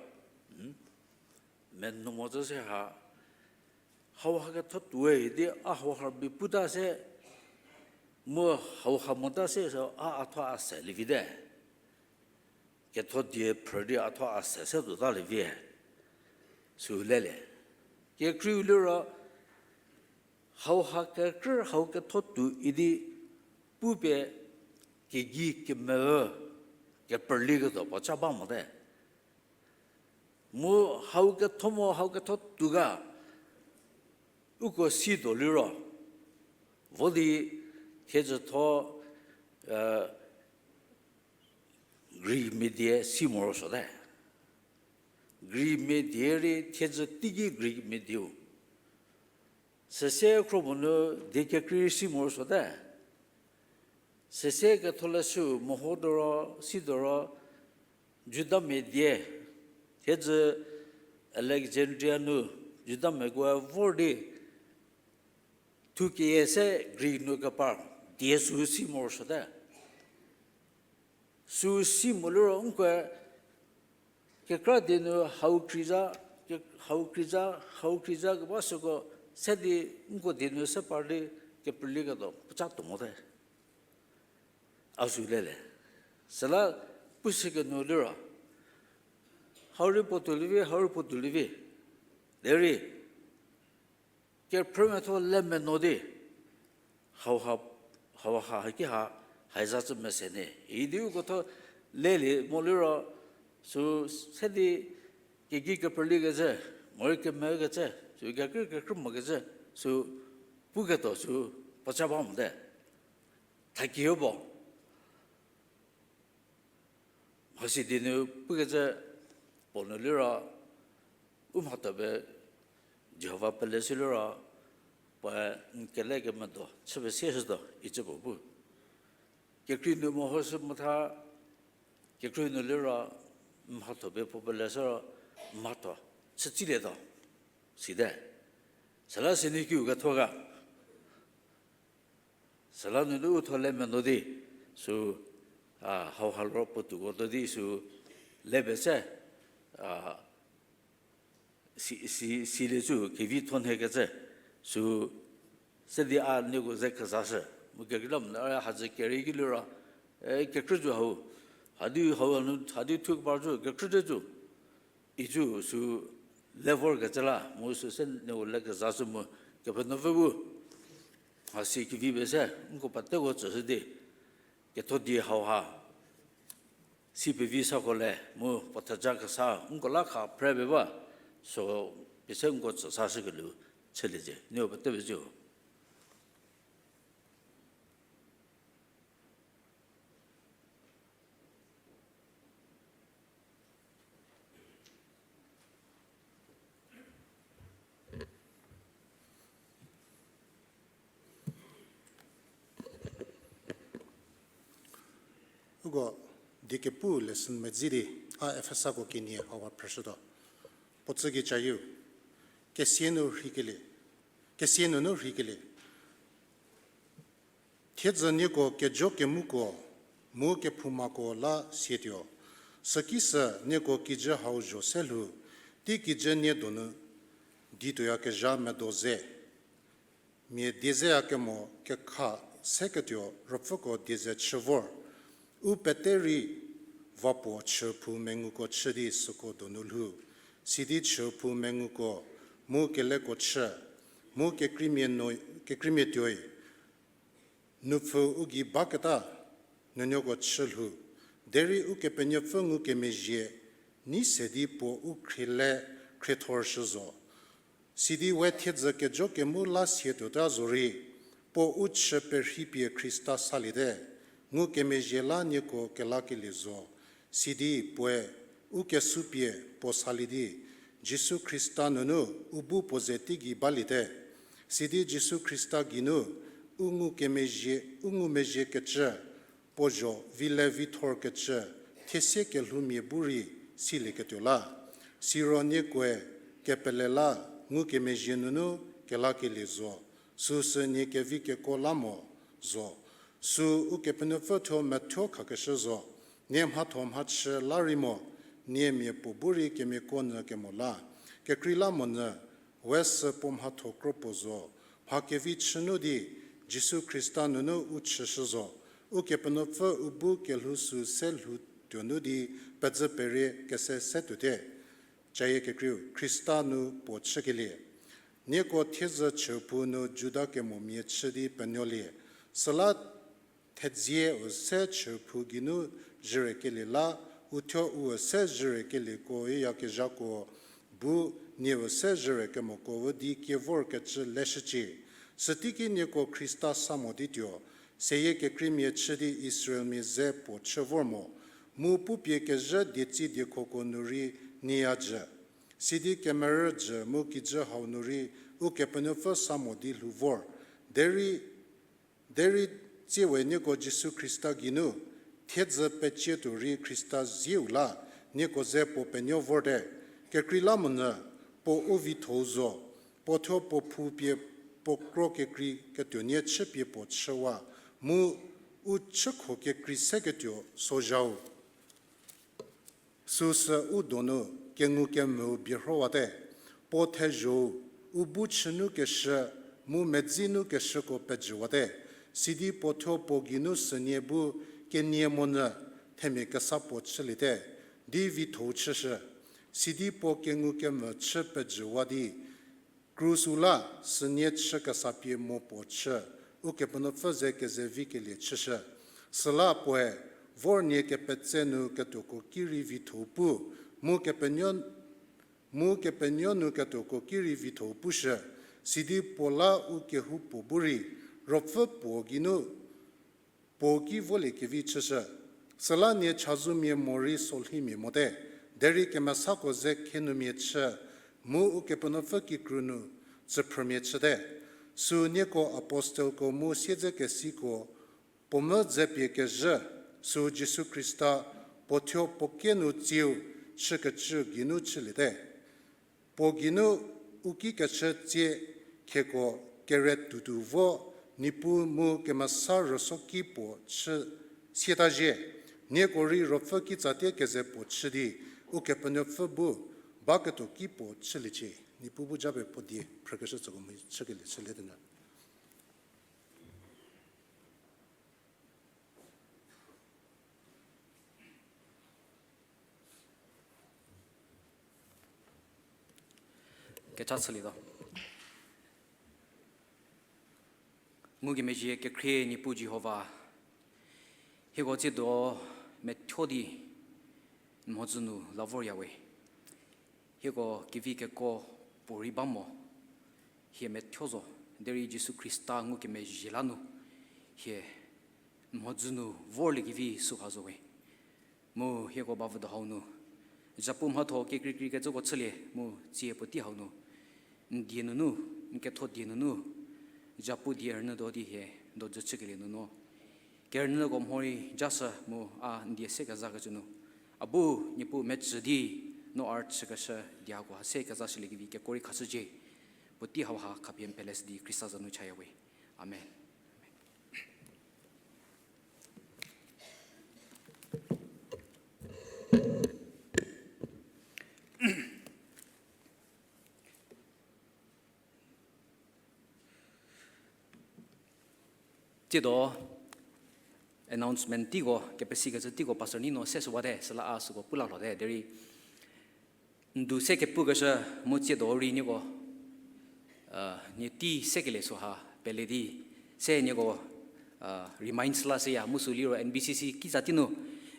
menuo mo cü se ha, hauha ketho tuoi di a hauha rübei puta se, mu hauha mota se sü a, a thuo a se lievite. Ketho die phrü di a thuo a se se tuota lievie. Sü lelie. Kekreiu liro, hauha kekrü hau ketho tuo idi pupie kegei kemeu keperlieketuo puo ca ba mote. Mu hau ketho mo hau ketho tuo ga, uko situo liro, vo di thiedzütho, Greek mia die si morosuote. Greek mia die rei thiedzü teiki Greek mia dieu. Süsie khro puo nu die kekrei si morosuote. Süsie ketholeshü meho tuoro, si tuoro, Judamia die, thiedzü Alexandria nu Judamiakoe vor di, thu keyie se Greek nu kepar die sü si morosuote. Sü si mo liro nkoe kekra die nu hau kreiza, ke-, hau kreiza, hau kreiza keba süko se di nko die nu se par di keperlieketuo puoca tuo mote. A sü lelie. Süla pushü kenu liro, hau rei puotou lievi, hau rei puotou lievi. Derei kephrümethuo le menuo di, hauha, hauha haki ha, haiza cü mese ne idi uko thuo lelie mo liro, sü se di kegei keperliekecü, morei kemekecü, sü kekrü kekrü mokecü, sü puketuo sü puoca ba mote. Thakie puo. Mhasi die nu pukecü puo nu liro, U mhatho pie Jihova pele shü liro, puoe n kele kemedo chü pie sie shütuo icü puo bu. Kekrei nu mehoshü motha, kekrei nu liro mhatho pie puo pele shü ro mhatho chü tsilietuo site. Süla sinikiu ketho ga. Süla nunu u tho le meno di, sü, a, hauha liro puotuoko tuo di sü le pie se, a, si, si, siliecü kevi thonhie kecü, sü, se di a nieko ze kezashü, mu kekreilamonyü a hazü kerei ki liro, e, kekrei zo hau, hadi hau nu, hadi thu keba zo, kekrei te zo. Icü sü le vorkecü la, mu sü se nieko le kezashü mu, Kepenuopfü bu, a si kevi pie se, nko peteko tsüshü di, ketho die hauha, si pevi sako le, mu puo theja kesa, nko la kha phre pie ba, so pie se nko tsüsashü kelieu, chüliecie, nieko pete pie zo. Uko die kepu lesson medzi di, a Efesako kenie hauha phrüshütuo. Puo tsüki cayieu, kesia nu rheikelie, kesia nunu rheikelie. Thiedzü nieko kejo kemuko, mu kephoumako la sietuo. Süki sü nieko kijü hau zho se lhou, tei kijü nie donu, di tuoyakezha medo ze. Mia die zeyakemo kekha seketuo ruopfüko die ze chü vor. U pete rei va puo chüphou menguko chü di süko donu lhou. Sidi chüphou menguko, mu keleko chü, mu kekreimia no, kekreimia tuoi, nupfhü u gei baketa nuonuoko chü lhou, derei Ukepenuopfü ngukemezhie nei se di puo u khrie le khriethorshü zo. Sidi we thiedzü kejo kemu la sie tuota zorei, puo u chü perheipie Khrista saliete, ngukemezhie la nieko kelakelie zo. Sidi puoe u kesupie puo salie di, Jisu Khrista nunu u bu puo ze teigei baliete. Sidi Jisu Khrista geinu u ngukemezhie, u ngumezhiekecü, puo zho vi le vithorkecü, thiesie kelhoumia bu rei silieketuo la. Siro niekoe kepele la ngukemezhie nunu kelakelie zo, süsü nie kevi kekuo la mo zo. Sü Ukepenuopfü thuo methuo khakeshü zo, nie mhatho mhachü la rei mo, nie mia puo bu rei kemiako nyü kemo la. Kekreilamonyü, we sü puo mhatho kro puo zo, mha kevi chü nu di, Jisu Khrista nunu u chüshü zo, Ukepenuopfü u bu kelhou sü se lhou tuo nu di, pezü perie kese se tuote. Cayie kekreiu, Khrista nu puo chükelie. Nieko thiedzü chüphou nu Juda kemomia chü di penuolie. Süla thedze u se chüphou geinu zhürekelie la, uthuo u se zhürekelieko yakezhako bu nie u se zhürekemoko u di kie vorkecü leshücie. Süteiki nieko Khrista sa mo di tuo, seyie kekreimia chü di Israelmia ze puo chü vor mo, mu pupie kezhü dietsi diekhoko nu rei nie ya jü. Sidi kemerü jü mu kijü hau nu rei Ukepenuopfü sa mo di lhou vor, derei Derei tsiewe nieko Jisu Khrista geinu, thiedzü pecie tuo rei Khrista zieu la, nieko ze puo penuo vorte, kekreilamonyü, puo u vitho-u zo, puo thuo puo phou pie puo kro kekrei ketuonie chüpie puo chüwa, mu u chükho kekrei seketuo sozha-u. Süsü u donu kengukemvüu bierhowate, puo thezho-u, u bu chünukeshü, mu medzinukeshü seko pejüwate, sidi puo thuo puo geinu sünie bu kenie monyü themia kesa puo chüliete, di vitho-u chüshü, sidi puo kengukemvü chü pejüwa di, krus-u la sünie chü kesa pie mo puo chü, Ukepenuopfü ze kezevi kelie chüshü. Süla puoe, vor nie kepetse nu ketuoko ki rei vitho-u pu, mu kepenuo, mu kepenuo nu ketuoko ki rei vitho-u pushü, sidi puo la u kehoupuo bu rei, Ruopfü puo geinu, puo ki voliekevi chüshü. Süla nie chazumia morei solhimia mote, derei kemesako ze khenumia chü, Mu Ukepenuopfü kikru nu tsüphrümia chüte. Sü nieko apostelko mu siedzekesiko puo mvü dzepie kezhü, sü Jisu Khrista puo thuo puo kie nu tsiu chükecü geinu chüliete. Puo geinu u ki kechü tsie khieko kere tutu vo, Niepuu mu kemesa rüsuoki puo chü siatazhie, nieko rei ruopfü kitsatie keze puo chü di, Ukepenuopfü bu baketuo ki puo chüliecie. Niepuu bu japie puo die phrükeshü tsüko mu chükelie chülietuo nyü. Kecha chülietuo. Ngukemezhie kekhrie Niepuu Jihova, hieko tsiedo methuo di n mhodzü nu la vorya we. Hieko kevi kekuo puorei ba mo, hie methuo zo, derei Jisu Khrista ngukemezhie la nu, hie n mhodzü nu vorlie kevi süha zo we. Mu hieko bavüdo hau nu, zhapu mhatho kekreikrei kecüko chülie mu tsie puotei hau nu, n die nunu, n ketho die nunu, zhapu die rünyüdo di hie dojü chükelie nunu, kerünyüko mhorei jashü mu a n die se kezakecü nu, a bu Niepuu mecü di no a rüchükeshü diako ha se kezashülie kevi kekuo rei khashücie. Puotei hau ha khapie n pele shü di Khrista za nu chaya we. Amen. Tsiedo announcement teiko, kepesikecü teiko pastor Nino se shüwate, süla a süko pu la lhote, derei n du se kepukeshü mu tsiedo rei nieko, nie tei sekelie süha pele di, se nieko, remind la shüya mu sü liro N B C C kitsa tei nu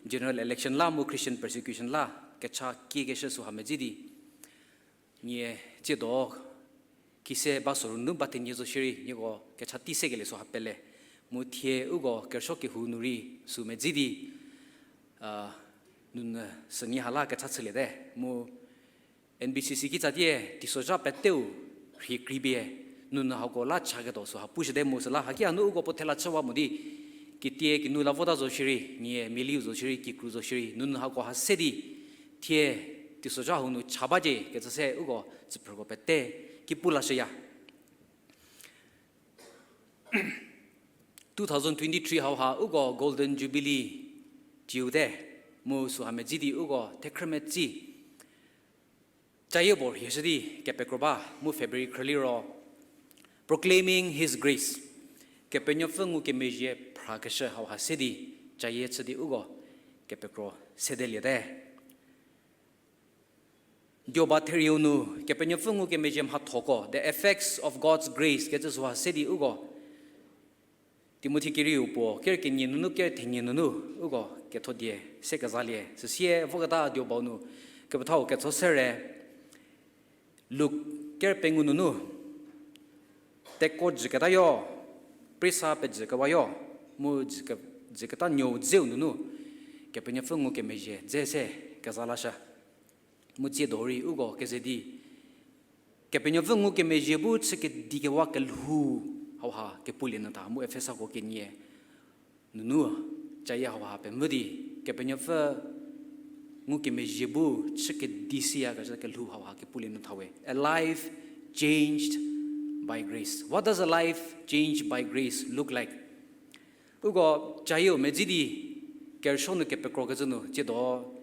general election la mu Christian persecution la kecha kiekeshü süha medzi di, nie tsiedo kise ba sorou nu ba thenie zo shierei nieko kecha tei sekelie süha pele. Mu thie uko kerüsuo kehou nu rei sü medzi di, nunu sünie ha la kecha chüliete. Mu N B C C kitsa tie teisozha peteu rhie krei pie nunu hako la chaketuo süha pushüte mu süla haki hanu uko puo thela chüwa mo di, kitie kinu la vota zo shierei, nie mialiu zo shierei, kikru zo shierei, nunu hako ha se di, thie teisozha hau nu cha bacie kecü se uko tsüphrüko pete ki pu lashüya. Two thousand twenty-three hauha uko Golden Jubilee ciute, mu süha medzi di uko thekhrü metsi cayie puo rhieshü di kepekro ba mu February khrüliro Proclaiming His Grace, Kepenuopfü ngukemezhie phrakeshü hauha se di cayie chü di uko kepekro sedeliete. Dioba therieu nu Kepenuopfü ngukemezhie mhathoko, the effects of God's grace kecü süha se di uko Timothi kerieu puo ker kenie nunu ker thenie nunu uko ketho die se kezalie. Süsie voketa diobau nu kepethau ketho se re, Luk ker pengou nunu, teko jüketayo, priesa pejükewayo, mu jü ke-, jüketa nuou dzeu nunu Kepenuopfü ngukemezhie dze se keza lashü. Mu tsiedo rei uko keze di Kepenuopfü ngukemezhie bu chü kedikewa kelhou hauha kepulie nyü tha mu Efesako kenie nunu cayie hauha pemvü di Kepenuopfü ngukemezhie bu chü kedi shüyakecü kelhou hauha kepulie nyü tha we. A life changed by grace. What does a life changed by grace look like? Uko cayieu medzi di kerüsuo nu kepekrokecü nu tsiedo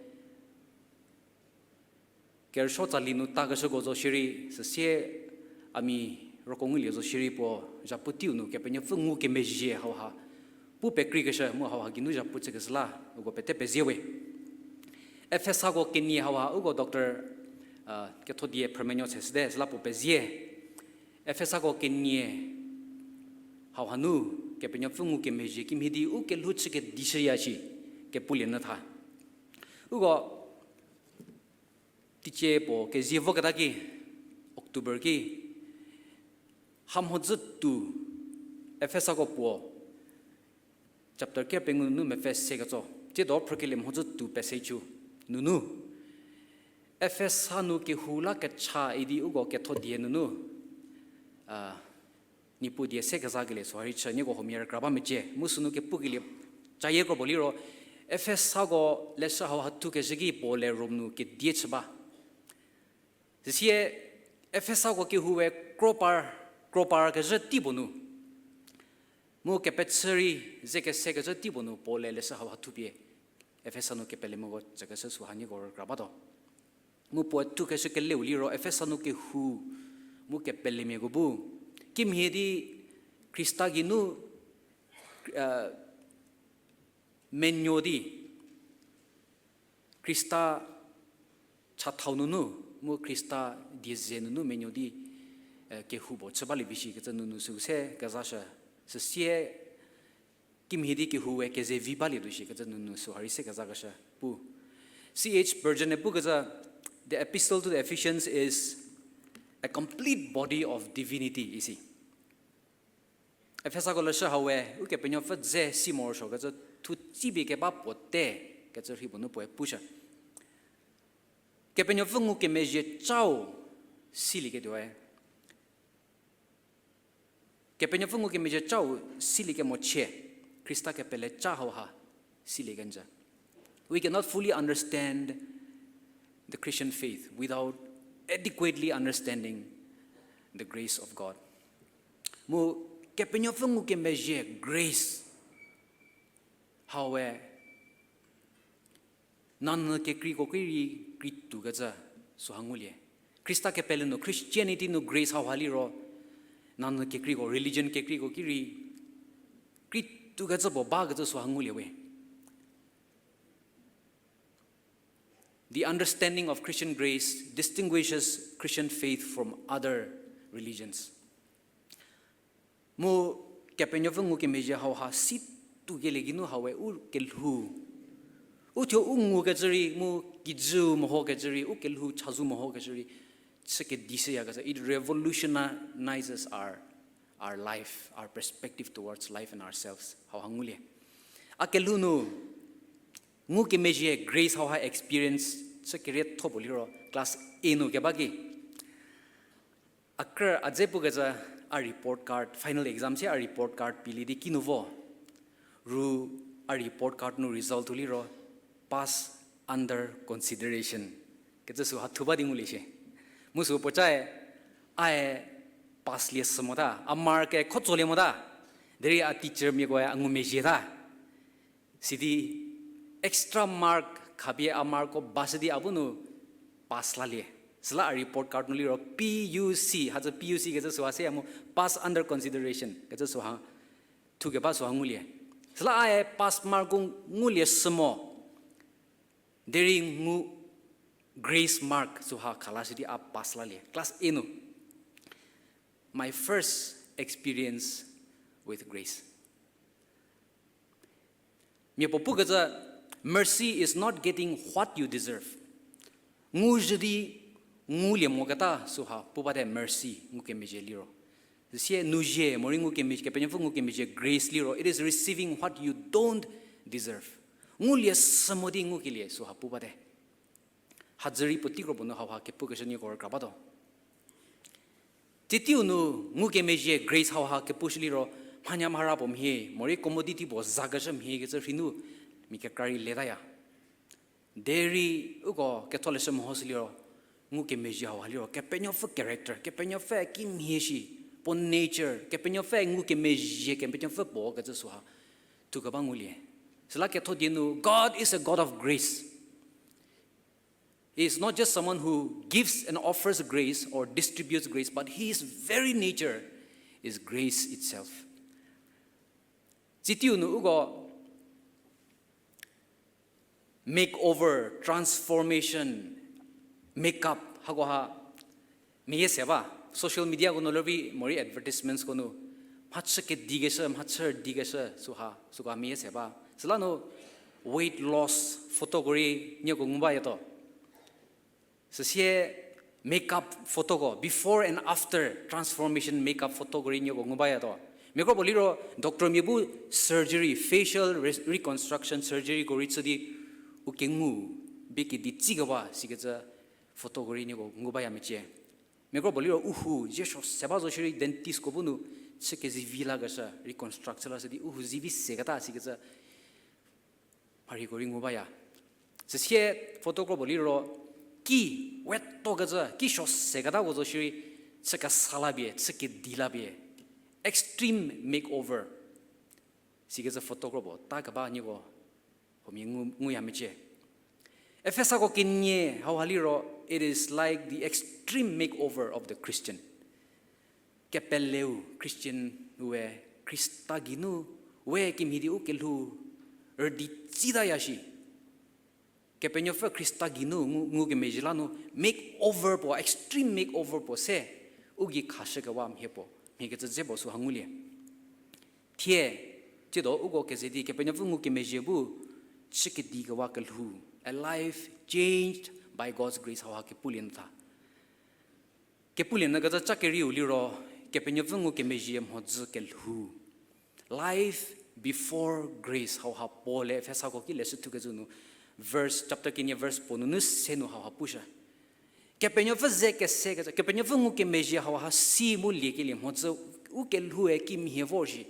kerüsuo tsali nu takeshüko zo shierei, süsie a mia roko ngulie zo shierei puo zhapu teiu nu Kepenuopfü ngukemezhie hauha pu pekreikeshü mu hauha geinu zhapu chükeshü la uko pete pezie we. Efesako kenie hauha uko doctor, ketho die phrümenuo cheshüte süla puo pezie. Efesako kenie hauha nu Kepenuopfü ngukemezhie kimhie di u kelhou chü kedishüya shi kepulie nyü tha. Uko teicie puo kezie voketa ki, October ki, hamhodzü tuo, Efesako puo chapter ker pengou nunu mepfü se ketso, tsiedo phrükelie mhodzü tuo pese chu nunu, Efesa nu kehou la kecha idi uko ketho die nunu, a, Niepuu die se kezakelie süha rei chü nieko huomia rükra ba mecie. Mu sünu kepukelie cayie kro puo liro, Efesako leshü hauha thukezhü ki Paul-e Rom nu kedie chü ba. Süsie Efesako kehoue kropar, kropar kezhü tei puo nu, mu kepechü rei ze kesekezhü tei puo nu Paul-e leshü hauha thupie Efesa nu kepelemiako tsükeshü süha nieko rükra batuo. Mu puoe thukeshü keleu liro Efesa nu kehou mu kepelemiako bu kimhie di Khrista geinu, a, menuo di, Khrista chathau nunu, mu Khrista dieze nunu menuo di, e, kehou puo chü balie vi shikecü nunu süu se kezashü. Süsie kimhie di kehoue kezevi balie tuo shikecü nunu süha rei se kezakeshü pu. C H Spurgeon-e pukecü, The Epistle to the Ephesians is a complete body of divinity, isi. Efesako leshü haue Ukepenuopfü dze si morosuokecü thu tsipie keba puo te kecü rhei puo nu puoe pushü. Kepenuopfü ngukemezhie cau silieketuoe. Kepenuopfü ngukemezhie cau silie kemochie, Khrista kepele ca hauha silie kenjü. We cannot fully understand the Christian faith without adequately understanding the grace of God. Mu Kepenuopfü ngukemezhie grace haue nanyü kekreiko ki rei krei tuokecü süha ngulie. Khrista kepele nu, Christianity nu grace hauha liro, nanyü kekreiko, religion kekreiko ki rei krei tuokecü puo bakecü süha ngulie we. The understanding of Christian grace distinguishes Christian faith from other religions. Mu Kepenuopfü ngukemezhie hauha si tuokelie geinu haue u kelhou, u thuo u ngukecü rei, mu kijüu mehokecü rei, u kelhou chazou mehokecü rei chü kedishüyakecü. It revolutionizes our, our life, our perspective towards life and ourselves. Hauha ngulie. A kelhou nu ngukemezhie grace hauha experience chü kerietho puo liro class A nu keba ki, a krü a dze pukecü, a report card, final exam sie a report card pielie di kinu vo, ru a report card nu result liro pass under consideration kecü süha thu ba di ngulie shie. Mu sü puocae, ae pass lie sü mota, a mark-e khotsolie mota, derei a teacher miakoe a ngumezhie ta. Sidi extra mark khapie a mark-ko bashü di a bu nu pass lalie. Süla a report card nu liro P U C, hacü P U C kecü süha seya mu pass under consideration kecü süha thukeba süha ngulie. Süla ae pass mark-u ngulie sü mo, derei ngu grace mark süha khalashü di a pass lalie. Class A nu. My first experience with grace. Mia puo pukecü, mercy is not getting what you deserve. Nguzhü di ngulie moketa süha pu bate mercy, ngukemezhie liro. Sie nuzhie morei ngukemezhie, Kepenuopfü ngukemezhie grace liro, it is receiving what you don't deserve. Ngulie sü mo di ngukelie süha pu bate. Hadzürei puotei kro puo nu hauha kepukeshü nieko rükra batuo. Tsiteiu nu ngukemezhie grace hauha kepushü liro, mhanyamhara puo mhie, morei commodity puo zakeshü mhie kecü rhei nu mia kekra rei letaya. Derei uko ketholeshü mehoshü liro, ngukemezhie hauha liro, Kepenuopfü character, Kepenuopfü kimhie shi, puo nature, Kepenuopfü ngukemezhie, Kepenuopfü puo kecü süha thukeba ngulie. Süla ketho die nu, God is a God of grace. He is not just someone who gives and offers grace or distributes grace, but his very nature is grace itself. Tsiteiu nu uko makeover, transformation, makeup, hakoha meyie se ba, social mediako nu lervi morei advertisementsko nu, mhachü kedikeshü, mhachü dikeshü süha, süko meyie se ba. Süla nu weight loss photoko rei nieko ngu bayato. Süsie makeup photoko, before and after transformation makeup photoko rei nieko ngu bayato. Miakro puo liro doctormia bu surgery, facial re-, reconstruction surgeryko rei chü di u kengu bie kedi tsikewa sikecü Photoko rei nieko ngu baya mecie. Mia kro puo liro u hu zie suo se ba zo shierei dentistko bu nu chü kezivi lakeshü, reconstruct chü lashü di u hu zivi seketa sikecü mharhiko rei ngu baya. Süsie photoko puo liro ki wetokecü, ki suo seketako zo shierei chü kesa la pie, chü kedi la pie, extreme makeover. Sikecü photoko puo ta keba nieko huomia ngu, nguya mecie. Efesako kenie hauha liro, it is like the extreme makeover of the Christian. Kepeleu Christian we Khrista geinu we kimhie di u kelhou rüdi tsitaya shi. Kepenuopfü Khrista geinu ngu, ngukemezhie la nu makeover puo, extreme makeover puo se u gei khashükewa mhie puo, mhie kecü dze puo süha ngulie. Thie, tsiedo uko keze di Kepenuopfü ngukemezhie bu chü kedikewa kelhou, a life changed by God's grace hauha kepulie nyü tha. Kepulie nyü kecü cha kerieu liro, Kepenuopfü ngukemezhie mhodzü kelhou. Life before grace hauha Paul-e Efesako ki leshü thukecü nu, verse, chapter kenie verse puo nunu se nu hauha pushü. Kepenuopfü ze kese kecü, Kepenuopfü ngukemezhie hauha si mu liekelie mhodzü u kelhoue kimhie vor shi.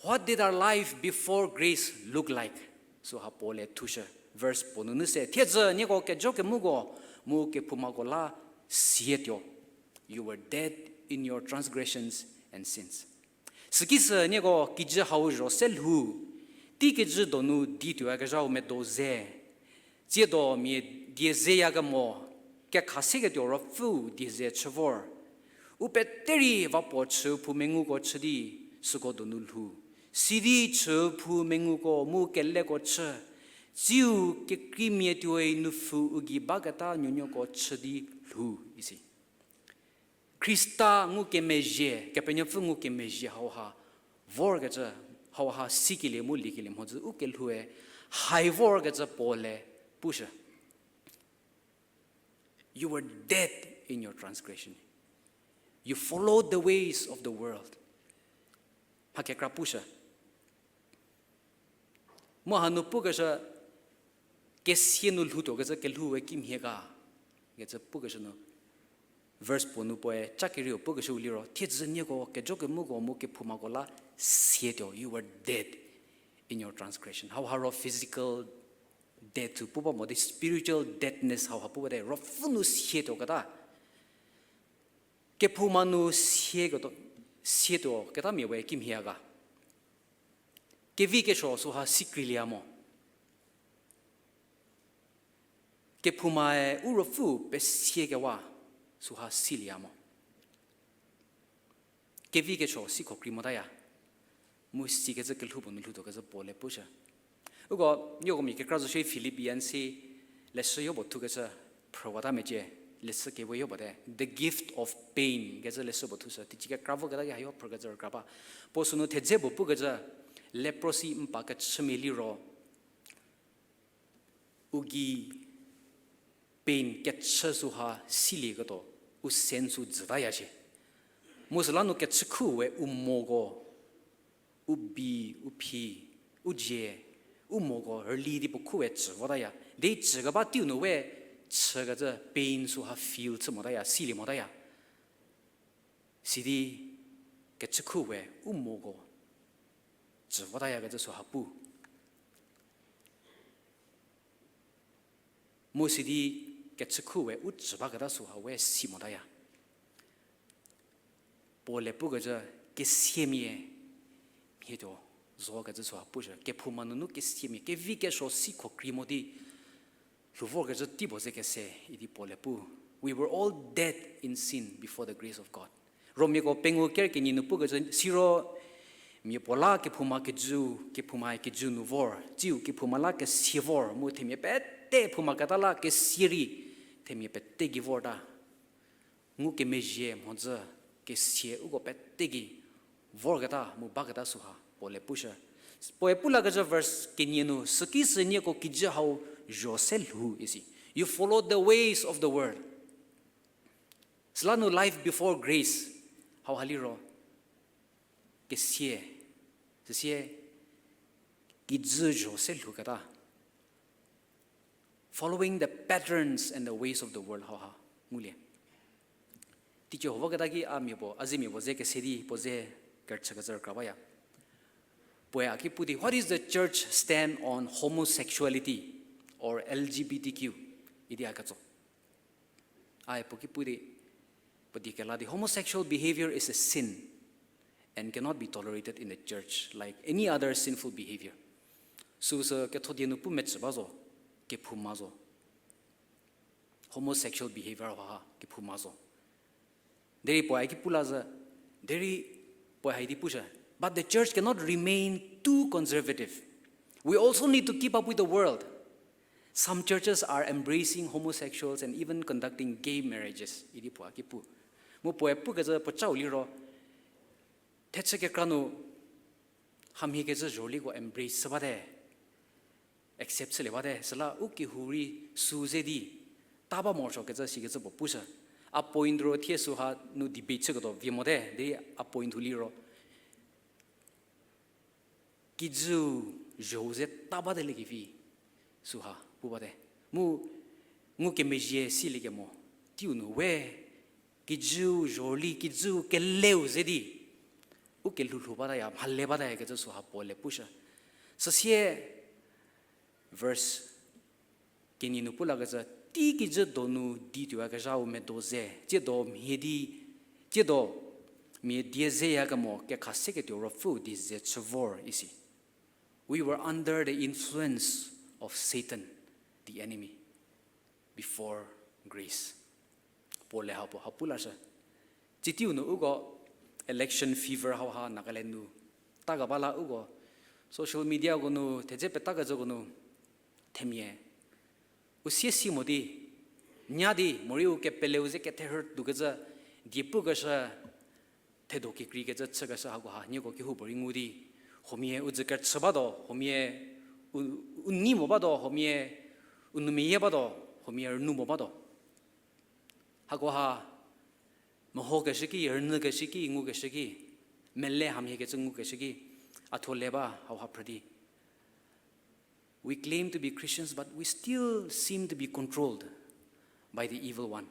What did our life before grace look like? Süha Paul-e thushü, verse puo nunu se. Thiedzü nieko kejo kemuko mu kephoumako la sietuo. You were dead in your transgressions and sins. Sükisü nieko kijü hau zho se lhou, teikejü donu di tuoyakezhau medo ze. Tsiedo mia die zeyakemo, kekhaseketuo Ruopfüu die ze chü vor. U pete rei va puo chüphou menguko chü di süko donu lhou. Sidi chüphou menguko mu keleko chü, tsiu kekreimia tuoi nupfu u gei baketa nuonuoko chü di lhou isi. Khrista ngukemezhie, Kepenuopfü ngukemezhie hauha vorkecü, hauha sikelie mu liekelie mhodzü u kelhoue hai vorkecü Paul-e pushü. You were dead in your transgression. You followed the ways of the world. Mha kekra pushü. Mu hanu pukeshü, kesia nu lhoutuo kecü kelhoue kimhie ga, kecü pukeshü nu, verse puo nu puoe cha kerieu pukeshüu liro, thiedzü nieko kejo kemuko mu kephoumako la sietuo, you were dead in your transgression. Hauha ro physical death pu ba mo di spiritual deadness hauha pu bate, ruopfü nu sietuoketa. Kephouma nu sieketuo, sietuoketamia we kimhie ga. Kevi kesuo süha sikrielieya mo. Kephoumae u ruopfü pesiekewa süha silieya mo. Kevi kesuo sikhokri motaya. Mu sikecü kelhou puo nu lhoutuo kecü Paul-e pushü. Uko, nieko mia kekra zo shie Philippians leshü yopuo thukecü phrüwata mecie, leshü kewe yopuo te, the gift of pain kecü leshü puo thushü, teicie kekra voketa ki hayo phrükecü rükra ba. Puo sünu thedze puo pukecü, leprosy mpa kechümia liro, u gei pain kechü süha silieketuo, u sense-u dzütaya shie. Mu süla nu kechükhu we u moko, u bi, u phi, u dzie, u moko rüli di puo khu we tsü votaya. Di tsükeba teiu nu we chükecü pain süha feel chü motaya, silie motaya. Sidi kechükhu we u moko tsü votayakecü süha pu. Mu sidi kechükhu we u tsü baketa süha we si motaya. Paul-e pukecü kesiamia mhietuo zo kecü süha pushü. Kephouma nunu kesiamia, kevi kesuo sikhokri mo di lhou vorkecü tei puo ze kese idi Paul-e pu. We were all dead in sin before the grace of God. Romiako pengou ker kenie nu pukecü siro mia puo la kephouma kejü, kephouma kejü nu vor, tsiu kephouma la kesia vor, mu themia pete phoumaketa la kesia rei, themia pete gei vorta. Ngukemezhie mhodzü kesia uko pete gei vorketa mu baketa süha Paul-e pushü. Puoe pulakecü verse kenie nu, sükisü nieko kijü hau zho se lhou isi. You followed the ways of the world. Süla nu life before grace hauha liro kesia, süsie kijü zho se lhouketa. following the patterns and the ways of the world hauha ngulie. Teicie ho voketa ki a mia puo, a zemia puo ze kese di puo ze kerüchü kezü rükra baya. Puoe a ki pu di, what is the church stand on homosexuality or L G B T Q? Idi a ketso. A puo ki pu di, puo di kela di, homosexual behavior is a sin and cannot be tolerated in the church like any other sinful behavior. Süsü ketho die nu pu mecü ba zo, kephouma zo. Homosexual behavior hauha kephouma zo. Derei puoe ki pu la zhü, derei puoe hai di pushü. But the church cannot remain too conservative. We also need to keep up with the world. Some churches are embracing homosexuals and even conducting gay marriages. Idi puo ki pu. Mu puoe pu kezhü puo chau liro, thechü kekra nu hamhie kezhü zhorüliko embrace chü bate, accept chülie bate, süla u kehou rei sü ze di ta ba morosuo kecü sikecü puo pushü. A point ro thie süha nu debate chüketuo vie mote, di a point hu liro, kijüu zhou ze ta bate le kevi süha pu bate. Mu ngukemezhie siliekemo, teiu nu we, kijüu zhorüli, kijüu keleu ze di u kelhoulhou bataya, mhale bataya kecü süha puo le pushü. Süsie verse kenie nu pu lakecü, tei kijü donu di tuoyakezhau medo ze, tsiedo mhie di, tsiedo mia die zeyakemo kekhaseketuo Ruopfüu di ze chü vor isi. We were under the influence of Satan, the enemy, before grace. Puo le ha puo ha pu lashü. Tsiteiu nu uko election fever hauha Nagaland nu ta keba la uko social mediako nu thedze petakecüko nu themia u sie si mo di, nya di morei u kepeleu ze ketherhü tuokecü die pukeshü, thedo kekreikecü chükeshü hakoha nieko kehoupuorei ngu di, huomia u dzü kerüchü batuo, huomia u, u nei mo batuo, huomia u nou meyie batuo, huomia rünou mo batuo. Hakoha mehokeshü ki, rünyükeshü ki, ngukeshü ki, mele hamhiekecü ngukeshü ki, a thuo le ba hauha phrü di, we claim to be Christians, but we still seem to be controlled by the evil one.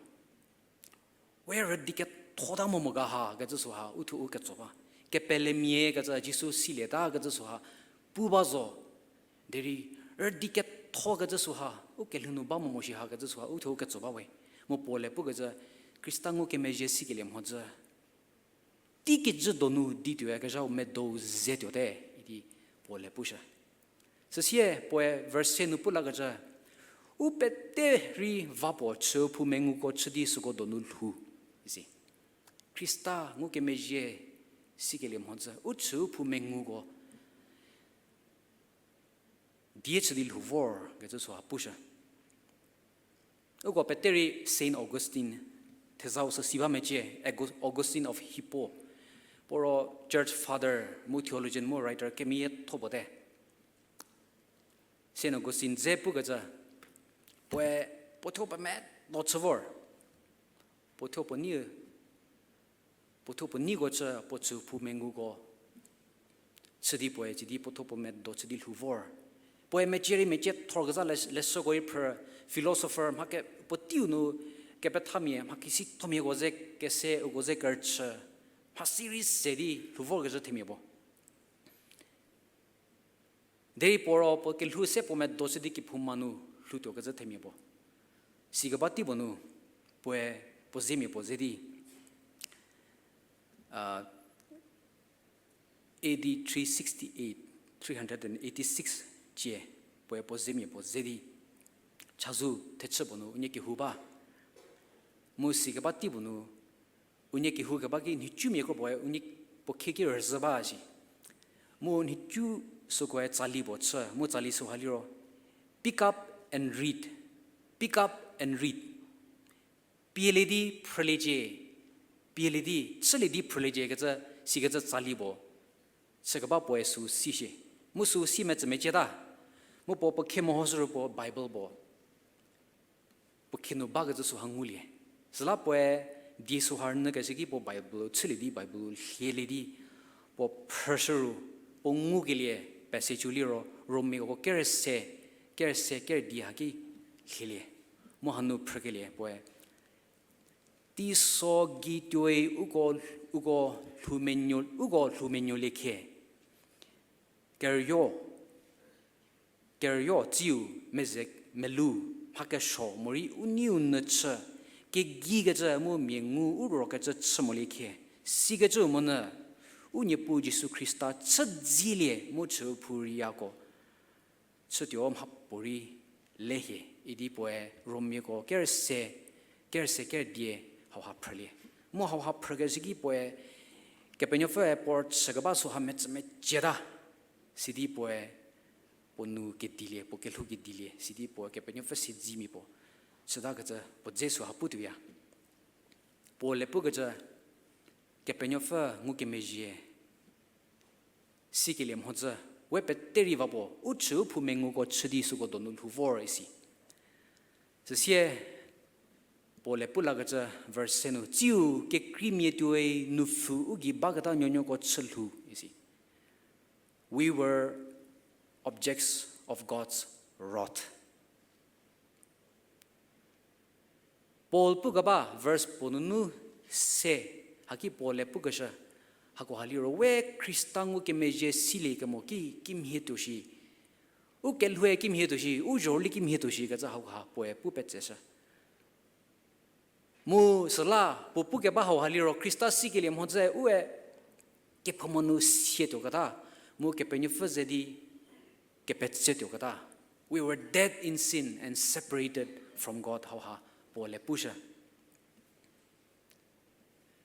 We rüdi kethota mo mo ga ha kecü süha uthuo u ketso ba. Kepelemia kecü Jisu silieta kecü süha pu ba zo. Derei rüdi ketho kecü süha u kelhou nu ba mo mo shi ha kecü süha uthuo u ketso ba we. Mu puo le pukecü Khrista ngukemezhie sikelie mhodzü, tei kijü donu di tuoyakezhau medo ze tuote idi puo le pushü. Süsie puoe verse se nu pu lakecü, u pete rei va puo chüu phou menguko chü di süko donu lhou isi. Khrista ngukemezhie sikelie mhodzü u chüu phou menguko die chü di lhou vor kecü süha pushü. Uko pete rei Saint Augustine thezau sü si ba mecie, Augustine of Hippo. Puo ro church father mu theologian mu writer kemiatho puo te. Saint Augustine dze pukecü, puoe puothuo pemedo chü vor. Puothuo puo nei, puothuo puo neiko chü puo chüu phou menguko chü di puoe chü di puothuo puo medo chü di lhou vor. Puoe mecie rei mecie thor kezha le, leshüko rei phrü, philosopher mha ke puoteiu nu kepethamia mha kisithomiako ze kese uko ze kerüchü, mhasi rei se di lhou vorkezhü themia puo. Derei puo ro puo kelhou se puo medo chü di kephouma nu lhoutuokecü themia puo. Sikeba tei puo nu puoe puo zemia puo ze di, A D three sixty-eight, three hundred and eighty-six cie, puoe puo zemia puo ze di chazou thechü puo nu unie kehou ba. Mu sikeba tei puo nu unie kehou keba ki nhicumia kro puoe unie puo khie ki rüzhü ba shi. Mu nhicu sükoe tsali puo chü, mu tsali süha liro, Pick up and read. Pick up and read. Pielie di phrüliecie, pielie di, chülie di phrüliecie kecü, sikecü tsali puo chükeba puoe sü si shie. Mu sü si metsü mecieta. Mu puo puo khie mehoshü ro puo Bible puo puo khie nu bakecü süha ngulie. Süla puoe die süha rünyükeshü ki puo Bible chülie di Bible lhielie di puo phrüshü ro, puo ngukelie passage liro Romiako kerüse, kerüse kerüdi haki Lhielie, mu hanu phrükelie puoe, teiso gei tuoi uko, uko lhoumenuo, uko lhoumenuolie khie. Kerüyo, kerüyo tsiu meze melu, mha kesuo morei u neiu nyü chü, kegeikecü mu mia ngu u rokecü chü molie khie. Sikecüu monyü, u Niepuu Jisu Khrista chüdzielie mu chüu phou rei yako chütuo mhapuorei lehie, idi puoe Romiako kerüse, kerüse kerüdie hauha phrülie. Mu hauha phrükeshü ki puoe, Kepenuopfüe puo chükeba süha metsü mecieta, sidi puoe puo nu kedilie, puo kelhou kedilie, sidi puoe Kepenuopfü siedzemia puo chütakecü puo dze süha putuoya. Paul-e pukecü, Kepenuopfü ngukemezhie sikelie mhodzü, we pete rei va puo, u chüu phou menguko chü di süko donu lhou vor isi. Süsie, Paul-e pu lakecü verse se nu, tsiu kekreimia tuoi nupfu u gei baketa nuonuoko chü lhou isi. We were objects of God's wrath. Paul pukeba verse puo nunu se, haki Paul-e pukeshü, hakoha liro we Khrista ngukemezhie siliekemo ki kimhie tuo shi, u kelhoue kimhie tuo shi, u zhorüli kimhie tuo shi kecü hakoha puoe pu petseshü. Mu süla puo pukeba hauha liro Khrista sikelie mhodzü ue kephouma nu sie tuoketa, mu Kepenuopfü ze di kepetse tuoketa. We were dead in sin and separated from God, hauha Paul-e pushü.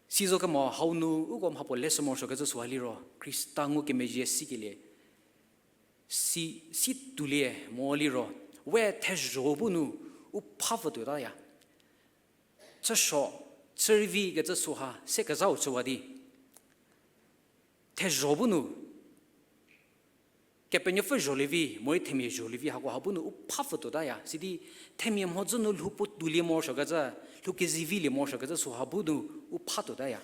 Sizo kemo hau nu uko mhapuo leshü morosuokecü süha liro, Khrista ngukemezhie sikelie, si, si tuolie mo liro, we thezho bu nu u pha pfü tuotaya. Chüsuo, chürüvi kecü süha se kezhau chüwa di, thezho bu nu, Kepenuopfü zholie vi, morei themia zholie vi, hakoha bu nu u pha pfü tuotaya. Sidi themia mhodzü nu lhou puo tuolie morosuokecü, lhou kezivilie morosuokecü süha bu nu u pha tuotaya.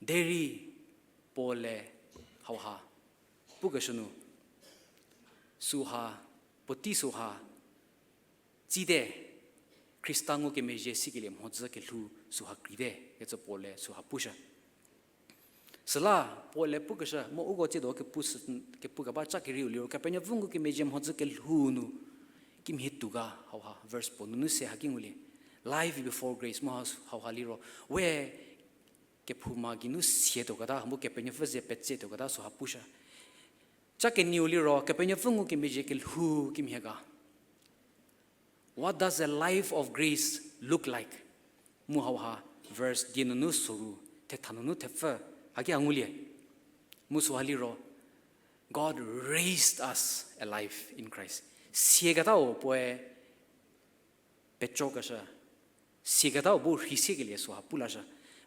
Derei Paul-e hauha pukeshü nu, süha, puotei süha, tsite, Khrista ngukemezhie sikelie mhodzü kelhou süha kreite kecü Paul-e süha pushü. Süla Paul-e pukeshü, mu uko tsiedo kepu sü, kepukeba ca kerieu liro, Kepenuopfü ngukemezhie mhodzü kelhou nu kimhie tuo ga hauha, verse puo nunu se haki ngulie. Life before grace, mu ha, hauha liro, we kephouma geinu sie tuoketa, mu Kepenuopfü ze petse tuoketa süha pushü. Ca kenieu liro, Kepenuopfü ngukemezhie kelhou kimhie ga. What does a life of grace look like? Mu hauha, verse die nunu soru, thetha nunu thepfü, haki a ngulie. Mu süha liro, God raised us alive in Christ. Sieketau puoe pecokeshü, sieketau bu rheisiekelie süha pu lashü.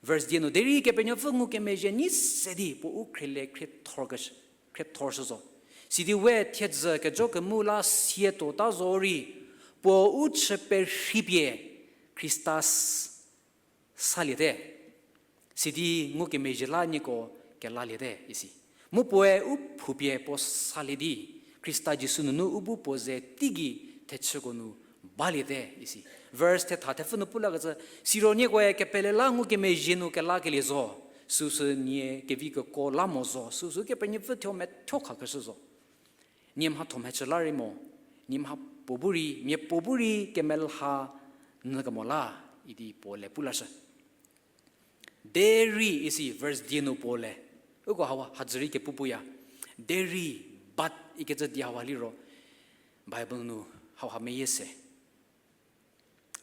Verse die nu, derei Kepenuopfü ngukemezhie nyi se di puo u khriele khriethorshü zo. Sidi we thiedzü kejo kemu la sie tuota zo rei, puo u chü perheipie Khrista s- saliete. Sidi ngukemezhie la nieko kelaliete isi. Mu puoe u phoupie puo salie di, Khrista Jisu nunu u bu puo ze teigei thechüko nu baliete isi. Verse thetha thepfü nu pu lakecü, siro niekoe kepele la ngukemezhie nu kelakelie zo, süsü nie kevi keko la mo zo, süsü Kepenuopfü thuo methuo khakeshü zo. Nie mhatho mhechü la rei mo, nie mha puo bu rei, mia puo bu rei kemelha nyü kemo la, idi Paul-e pu lashü. Derei isi verse die nu Paul-e, uko hawa hadzü rei kepu puya. Derei, but ikecü die hawa liro, Bible nu hauha meyie se.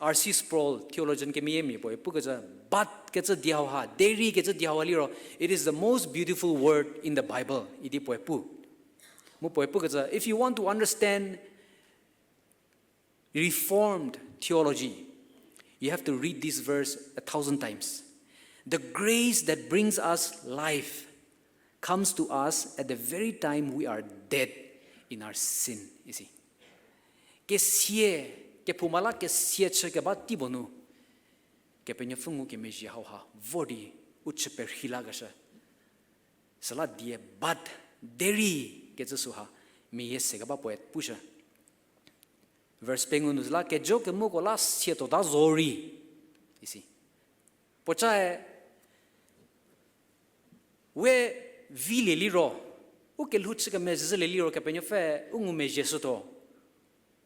R C Sproul, theologian kemeyiemia puoe pukecü, but kecü die hauha, derei kecü die hauha liro, it is the most beautiful word in the Bible, idi puoe pu. Mu puoe pukecü, if you want to understand Reformed theology, you have to read this verse a thousand times. The grace that brings us life comes to us at the very time we are dead in our sin, isi. Kesia, kephouma la kesia chü keba tei puo nu, Kepenuopfü ngukemezhie hauha vor di u chü perhei lakeshü. Süla die but derei kecü süha meyie se keba puoe pushü. Verse pengou nu süla, kejo kemuko la siato ta zorei, isi. Puocae, we vilie liro, u kelhou chü kemezhülie liro, Kepenuopfü u ngumezhie shütuo,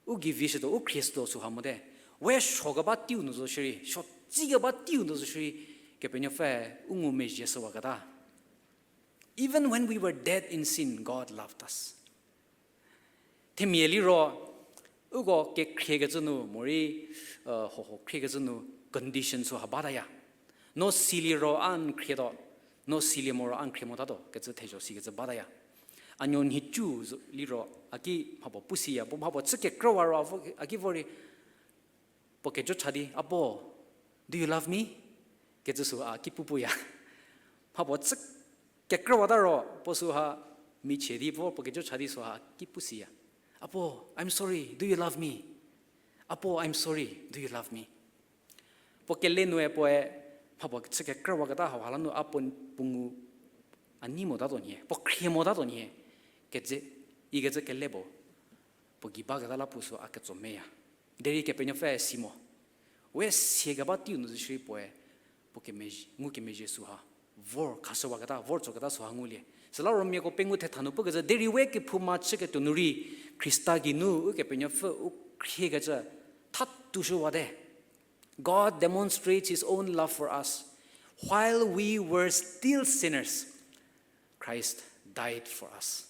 u gei vi shütuo, u khrie shütuo süha mote. We suo keba teiu nu zo shierei, suo tsi keba teiu nu zo shierei, Kepenuopfü u ngumezhie shüwaketa. Even when we were dead in sin, God loved us. Themia liro, uko kekhriekecü nu, morei, hoho khriekecü nu, condition süha bataya. No siliro a n khrietuo, no silie moro a n khrie motatuo kecü thezho sikecü bataya. A nuo nhicu liro, a ki mhapuo pusiya, puo mhapuo chü kekrüwa ro, a ki vo rei, puo kejo cha di, Apuo, do you love me? kecü süha a ki pu puya. Mhapuo chü kekrüwata ro, puo süha michie di vo puo kejo cha di süha a ki pusiya. Apuo, I'm sorry, do you love me? Apuo, I'm sorry, do you love me? Puo kele nue puoe, mhapuo chü kekrüwaketa hauha la nu a puo, puo ngu a nei motatuo nhie, puo khrie motatuo nhie, kecü, ikecü kele puo, puo gei baketa la puo sü a ketso meya. Derei Kepenuopfü si mo. We sia keba teiu nu zo shierei puoe, puo kemezhie, ngukemezhie süha vor khashüwaketa, vor tsoketa süha ngulie. Süla Romiako pengou thetha nu pukecü, derei we kephouma chüketuo nu rei, Khrista geinu Ukepenuopfü u khriekecü thatushüwate. God demonstrates his own love for us. While we were still sinners, Christ died for us.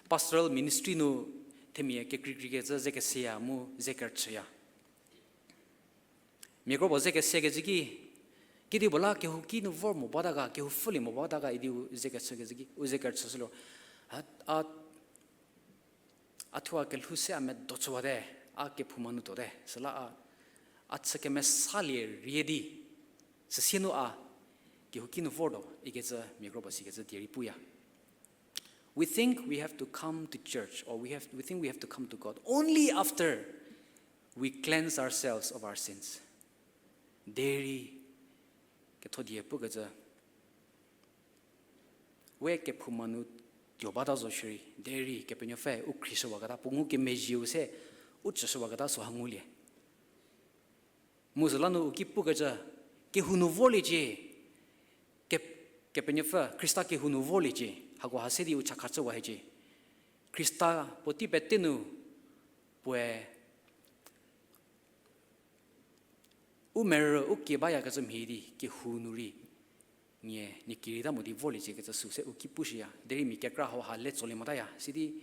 Pastoral ministry nu themia kekreikreikecü ze keseya mu ze kerüchüya. Mia kro puo ze kesekecü ki, kedipuo la kehouki nu vor mo bata ga, kehou pfhülie mo bata ga idi u ze kechükecü ki, u ze kerüchüshü liro, a, a, a thuo a kelhou se a medo chüwate, a kephouma nu tuote, süla a, a chü kemesalie rie di, süsie nu a kehouki nu vortuo ikecü mia kro puo sikecü die rei puya. We think we have to come to church, or we have, we think we have to come to God only after we cleanse ourselves of our sins. Derei ketho die pukecü, we kephouma nu tuo bata zo shierei, derei Kepenuopfü u khrieshüwaketa, puo ngukemezhieu se u tsüshüwaketa süha ngulie. Mu süla nu u ki pukecü, kehou nu vorliecie, ke-, Kepenuopfü, Khrista kehou nu vorliecie, hako ha se di u chakha chüwa hiecie. Khrista puotei pete nu, puoe u merü u kie bayakecü mhie di kehou nu rei nie, nie kirei ta mo di vorliecie kecü sü se u ki pushüya. Derei mia kekra hauha le tsolie motaya. Sidi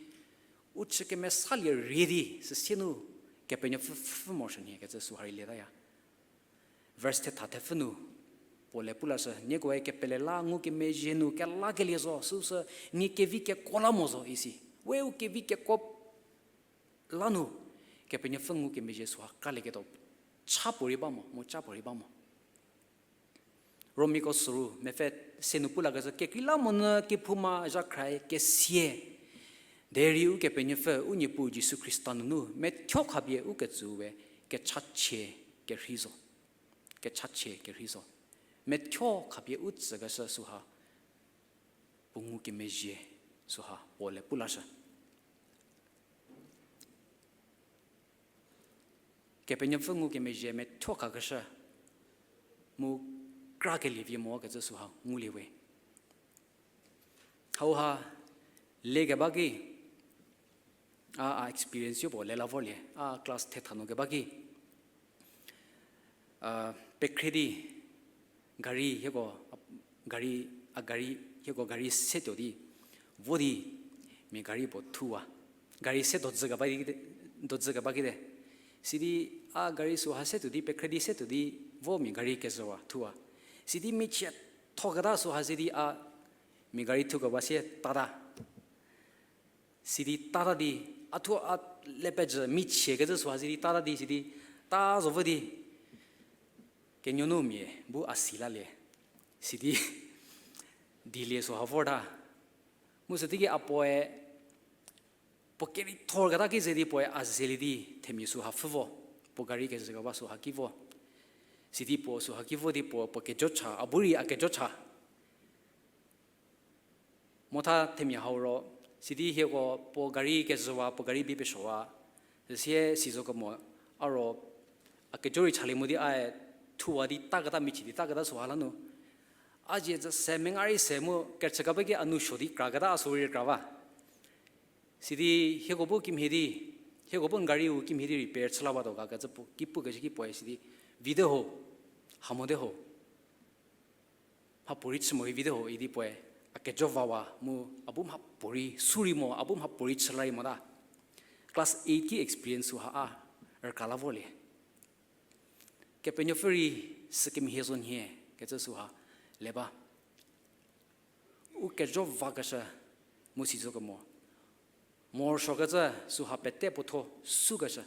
u chü kemesalie rie di, süsie nu Kepenuopfü pfhü morosuo nhie kecü süha rei letaya. Verse thetha thepfü nu, Paul-e pu lashü, niekoe kepele la ngukemezhie nu kelakelie zo, süsü nie kevi kekuo la mo zo isi. We u kevi kekuo la nu, Kepenuopfü ngukemezhie süha kralieketuo, cha puorei ba mo, mu cha puorei ba mo. Romiko süru mepfü se nu pu lakecü, kekreilamonyü kephouma zhakhrae kesia. Derei Ukepenuopfü, u Niepuu Jisu Khrista nunu, methuo khapie u ketsüu we kechachie kerhei zo. Kechachie kerhei zo. Methuo khapie u tsükeshü süha, puo ngukemezhie süha Paul-e pu lashü. Kepenuopfü ngukemezhie methuo khakeshü, mu krakelie vi mo kecü süha ngulie we. Hauha lekeba ki, a, a experience yopuo lela vorlie, a class thetha nu keba ki, a, pekhre di gari hieko, a, gari, a gari, hieko gari se tuo di, vo di, mia gari puo thuwa. Gari se dodzü keba ki te, dodzü keba ki te. Sidi a gari süha se tuo di, pekhre di se tuo di, vo mia gari kezhüwa, thuwa. Sidi michie thoketa süha sidi a mia gari thukeba sie tata. Sidi tata di, a thuo a lepejü michie kecü süha sidi tata di, sidi ta zo vo di, kenuonu mia bu a si lalie. Sidi dilie süha vorta. Mu süteiki a puoe, puo kevi thorketa ki ze di puoe a zelie di themia süha pfhü vo. Puo gari kezhü keba süha ki vo. Sidi puo süha ki vo di puo, puo kejo cha, a bu rei a kejo cha. Motha themia hau ro, Sidi hieko puo gari kezhüwa, puo gari bi pesuowa. Sie si zo kemo, a ro, a kejo rei chalie mo di ae, thuwa di taketa michie di taketa süha la nu. A zie zü se menga rei se mu, kechü kaba ki a nou suo di kraketa a sü rei kra ba. Sidi hieko bu kimhie di, hieko bu n gariu kimhie di repair chü la ba do ga kecü pu, ki pukecü ki puoe sidi, vite ho, ha mote ho. Mhapuorei chü mo rei vite ho idi puoe, a kejo vawa mu a bu mhapuorei, sü rei mo, a bu mhapuorei chü la rei mota. Class eight ki experience süha a, rükra la vorlie. Kepenuopfü rei sükemhie zo nhie, kecü süha le ba. U kejo vakeshü, mu si zo kemo. Morosuokecü süha pete puotho sükeshü.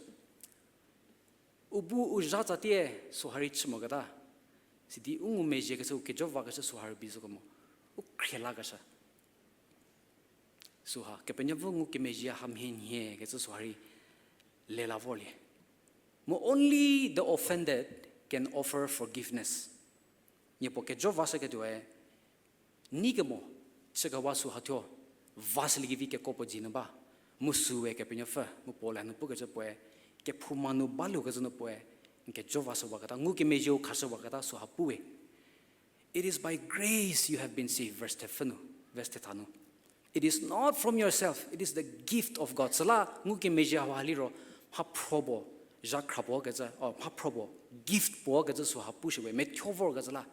U bu u zha tsatie süha rei chü moketa. Sidi u ngumezhiekecü u kejo vakeshü süha rei bi zo kemo. U khrie lakeshü. Süha, Kepenuopfü ngukemezhie hamhie nhie kecü süha rei le la vorlie. Mu only the offended can offer forgiveness. Niepuo kejo vashüketuoe, nei kemo, chükewa süha thuo, vashüliekevi kekuo puo dzie nu ba, mu süe Kepenuopfü, mu Paul-e nu pukecü puoe, kephouma nu balukecü nu puoe, n kejo vashüwaketa, ngukemezhieu khashüwaketa süha puwe. It is by grace you have been saved, verse thepfü nu, verse thetha nu. It is not from yourself, it is the gift of God. Süla ngukemezhie hauha liro, mhaphro puo, zhakhra puo kecü, o, mhaphro puo, gift puo kecü süha pushüwe, methuo vorkecü la.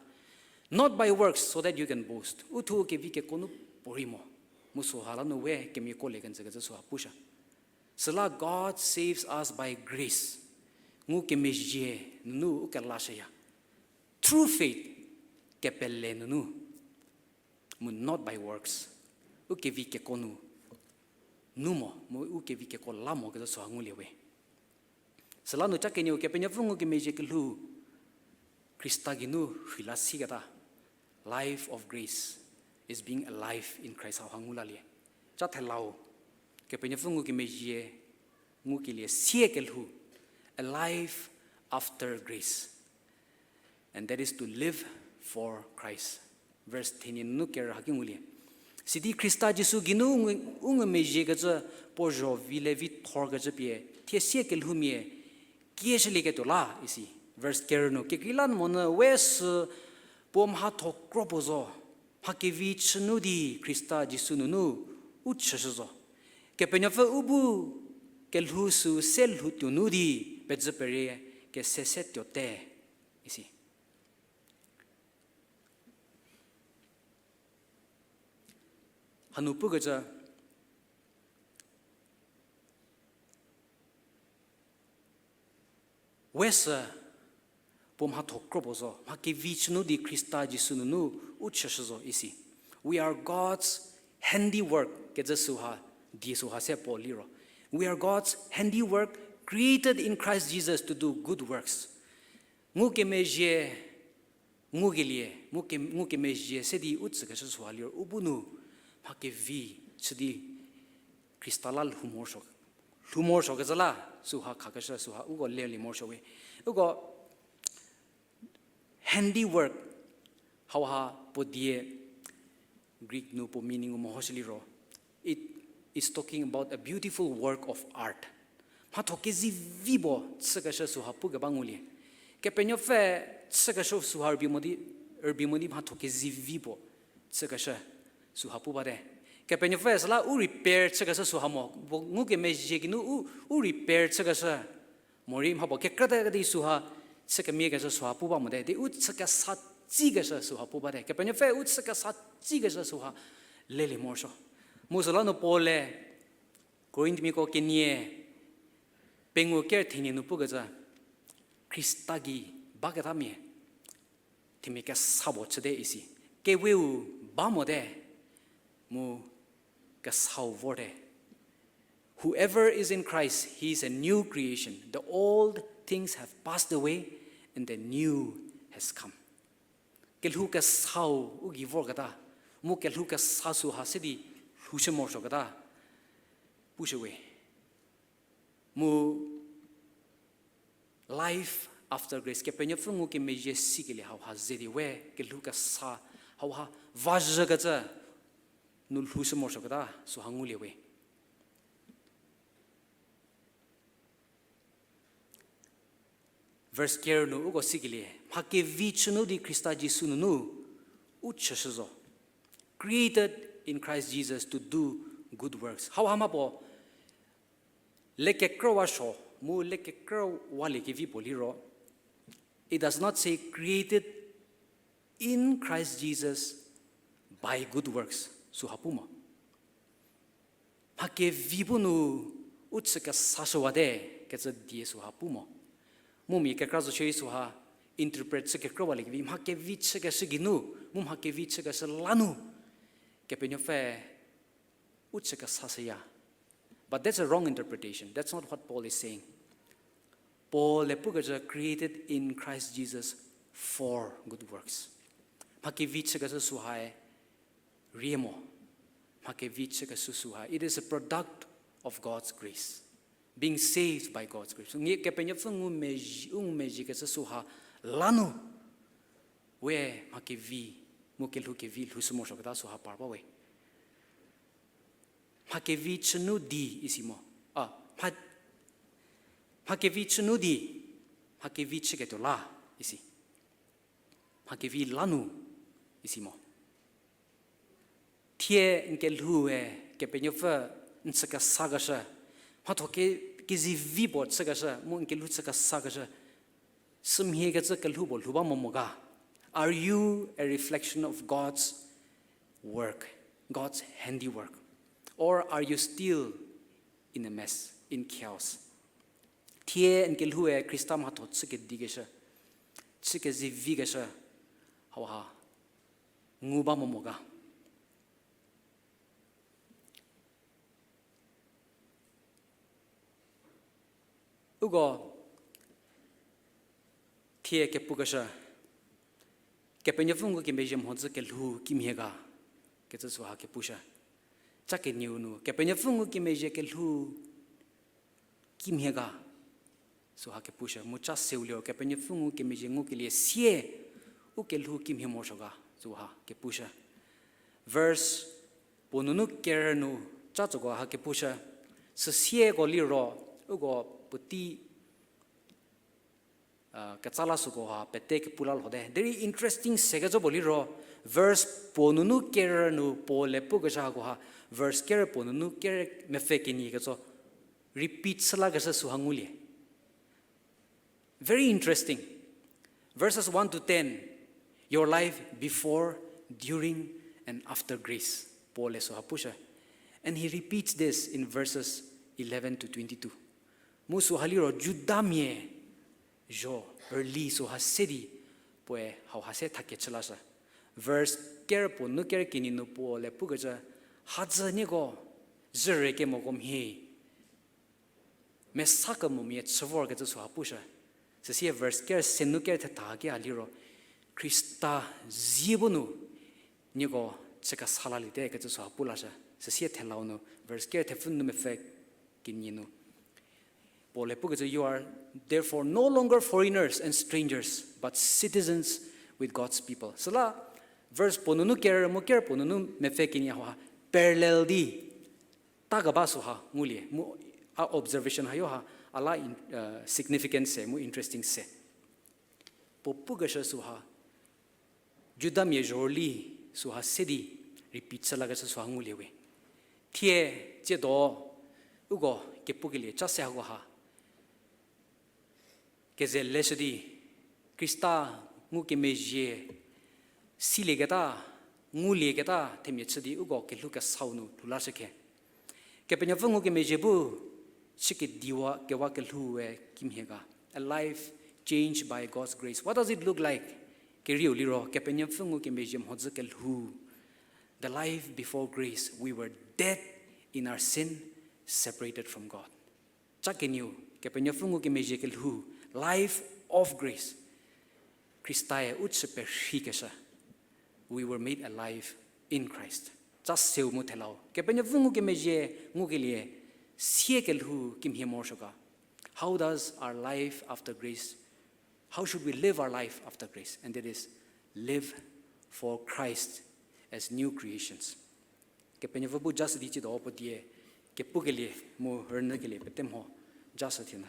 Not by works, so that you can boast. Uthuo kevi kekuo nu puorei mo. Mu süha la nu we kemiako le kenjü kecü süha pushü. Süla God saves us by grace. Ngukemezhie nunu u kelashüya. Through faith, kepele nunu. Mu not by works. U kevi kekuo nu. Nu mo, mu u kevi kekuo la mo kecü süha ngulie we. Süla nu ca kenieu Kepenuopfü ngukemezhie kelhou Khrista geinu rheila siketa. Life of grace is being alive in Christ hauha ngu lalie. Ca thelau, Kepenuopfü ngukemezhie ngukelie sie kelhou, a life after grace. And that is to live for Christ. Verse thenie nunu kerü haki ngulie. Sidi Khrista Jisu geinu u ngumezhiekecü puo zho vi le vi thorkecü pie thie sie kelhoumia kieshülieketuo la isi. Verse kerü nu kekreilamonyü we sü puo mhatho kro puo zo, mha kevi chünu di Khrista Jisu nunu u chüshü zo. Kepenuopfü u bu kelhou sü se lhou tuonu di pezü perie kese se tuote isi. Hanu pukecü, we sü puo mhatho kro puo zo, mha kevi chünu di Khrista Jisu nunu u chüshü zo isi. We are God's handiwork, kecü süha, die süha se Paul liro. We are God's handiwork, created in Christ Jesus to do good works. Ngukemezhie, ngukelie, nguke-, ngukemezhie se di u tsükeshü süha liro, u bu nu, mha kevi chü di Khrista la lhou morosuo, lhou morosuokecü la, süha khakeshü süha, uko lelie morosuo we. Uko handiwork, hauha puo die Greek nu puo meaning-u mehoshü liro, it is talking about a beautiful work of art. Mhatho kezivi puo chükeshü süha pukeba ngulie. Kepenuopfü chükeshü süha rübei mo di, rübei mo di mhatho kezivi puo chükeshü süha pu bate. Kepenuopfü süla u repair chükeshü süha mo, puo ngukemezhie geinu u, u repair chükeshü. Morei mha puo kekrüte kedi süha, chükemia keshü süha pu ba mote, di u chü kesa tsi keshü süha pu bate. Kepenuopfü u chü kesa tsi keshü süha lelie morosuo. Mu süla nu Paul-e, Korinthmiako kenie, pengou ker thenie nu pukecü, Khrista gei baketamia, themia kesa puo chüte isi. Keweu ba mote, mu kesau vorte. Whoever is in Christ, he is a new creation. The old things have passed away, and the new has come. Kelhou kesau u gei vorketa, mu kelhou kesa süha se di lhoushü morosuoketa, pushüwe. Mu life after grace, Kepenuopfü ngukemezhie sikelie hauha ze di we, kelhou kesa hauha vazhükecü, nu lhoushü morosuoketa süha ngulie we. Verse ker nu uko sikelie, mha kevi chünu di Khrista Jisu nunu u chüshü zo. Created in Christ Jesus to do good works. Hauha mha puo, le kekrüwa suo, mu le kekrüwalie kevi puo liro, it does not say created in Christ Jesus by good works, süha pu mo. Mha kevi bu nu u chü kesashüwate, kecü die süha pu mo. Mu mia kekra zo shierei süha interpret chü kekrüwalie kevi, mha kevi chükeshü geinu, mu mha kevi chükeshü la nu, Kepenuopfü u chü kesashüya. But that's a wrong interpretation. That's not what Paul is saying. Paul-e pukecü created in Christ Jesus for good works. Mha kevi chükeshü sühae rie mo. Mha kevi chükeshü süha, it is a product of God's grace. Being saved by God's grace. Ngi Kepenuopfü ngumezhie, u ngumezhiekecü süha la nu, we mha kevi, mu kelhou kevi lhoushü morosuoketa süha par ba we. Mha kevi chünu di isi mo. A, mha, mha kevi chünu di, mha kevi chüketuo la isi. Mha kevi la nu isi mo. Thie n kelhoue Kepenuopfü n chü kesakeshü, mhatho ke, kezivi puo chükeshü, mu n kelhou chü kesakeshü, sümhiekecü kelhou puo lhou ba mo mo ga? Are you a reflection of God's work, God's handiwork? Or are you still in a mess, in chaos? Thie n kelhoue Khrista mhatho chü kedikeshü, chü kezivikeshü, hauha ngu ba mo mo ga? Uko thie kepukeshü, Kepenuopfü ngukemezhie mhodzü kelhou kimhie ga, kecü süha kepushü. Cha kenieu nu, Kepenuopfü ngukemezhie kelhou kimhie ga, süha kepushü. Mu cha seu liro Kepenuopfü ngukemezhie ngukelie sie u kelhou kimhie morosuo ga, süha kepushü. Verse puo nunu ker nu cha tsüko ha kepushü. Süsieko liro, uko puotei, a, ketsa la süko ha pete kepu la lho te. Derei interesting sekecü puo liro, verse puo nunu ker nu Paul-e pukecü hako ha, verse ker puo nunu ker mepfü kenie kecü repeat chü lakeshü süha ngulie. Very interesting. Verses one to ten, your life before, during, and after grace. Paul-e süha pushü. And he repeats this in verses eleven to twenty-two. Mu süha liro Judamia zho rüli süha se di puoe hauha se thakechü lashü. Verse ker puo nu ker kenie nu Paul-e pukecü, hadzü nieko zhüre kemoko mhie mesa kemomia chü vorkecü süha pushü. Süsie verse ker se nu ker thetha ki a liro, Khrista zie bu nu nieko chü kesa laliete kecü süha pu lashü. Süsie thelau nu verse ker thepfü nu mepfü kenie nu Paul-e pukecü, you are therefore no longer foreigners and strangers, but citizens with God's people. Süla verse puo nunu ker mu ker puo nunu mepfü kenie hauha parallel di ta keba süha ngulie, mu a observation hayo ha a la in-, uh, significant se mu interesting se. Puo pukeshü süha, Judamia zho rüli süha se di repeat chü lakeshü süha ngulie we. Thie tsiedo uko kepukelie cha se hako ha keze leshü di, Khrista ngukemezhie silieketa, ngulieketa themia chü di uko kelhou kesau nu lhou lashü khe. Kepenuopfü ngukemezhie bu chü kediwa kewa kelhoue kimhie ga. A life changed by God's grace. What does it look like? Kerieu liro Kepenuopfü ngukemezhie mhodzü kelhou. The life before grace, we were dead in our sin, separated from God. Cha kenieu, Kepenuopfü ngukemezhie kelhou, life of grace. Khristae u chü perheikeshü, we were made alive in Christ. Cha seu mu thelau, Kepenuopfü ngukemezhie ngukelie sie kelhou kimhie morosuo ga? How does our life after grace, how should we live our life after grace? And that is, live for Christ as new creations. Kepenuopfü bu jashü di tsiedo puo die kepukelie mu rünyükelie pete mho jashü thie na.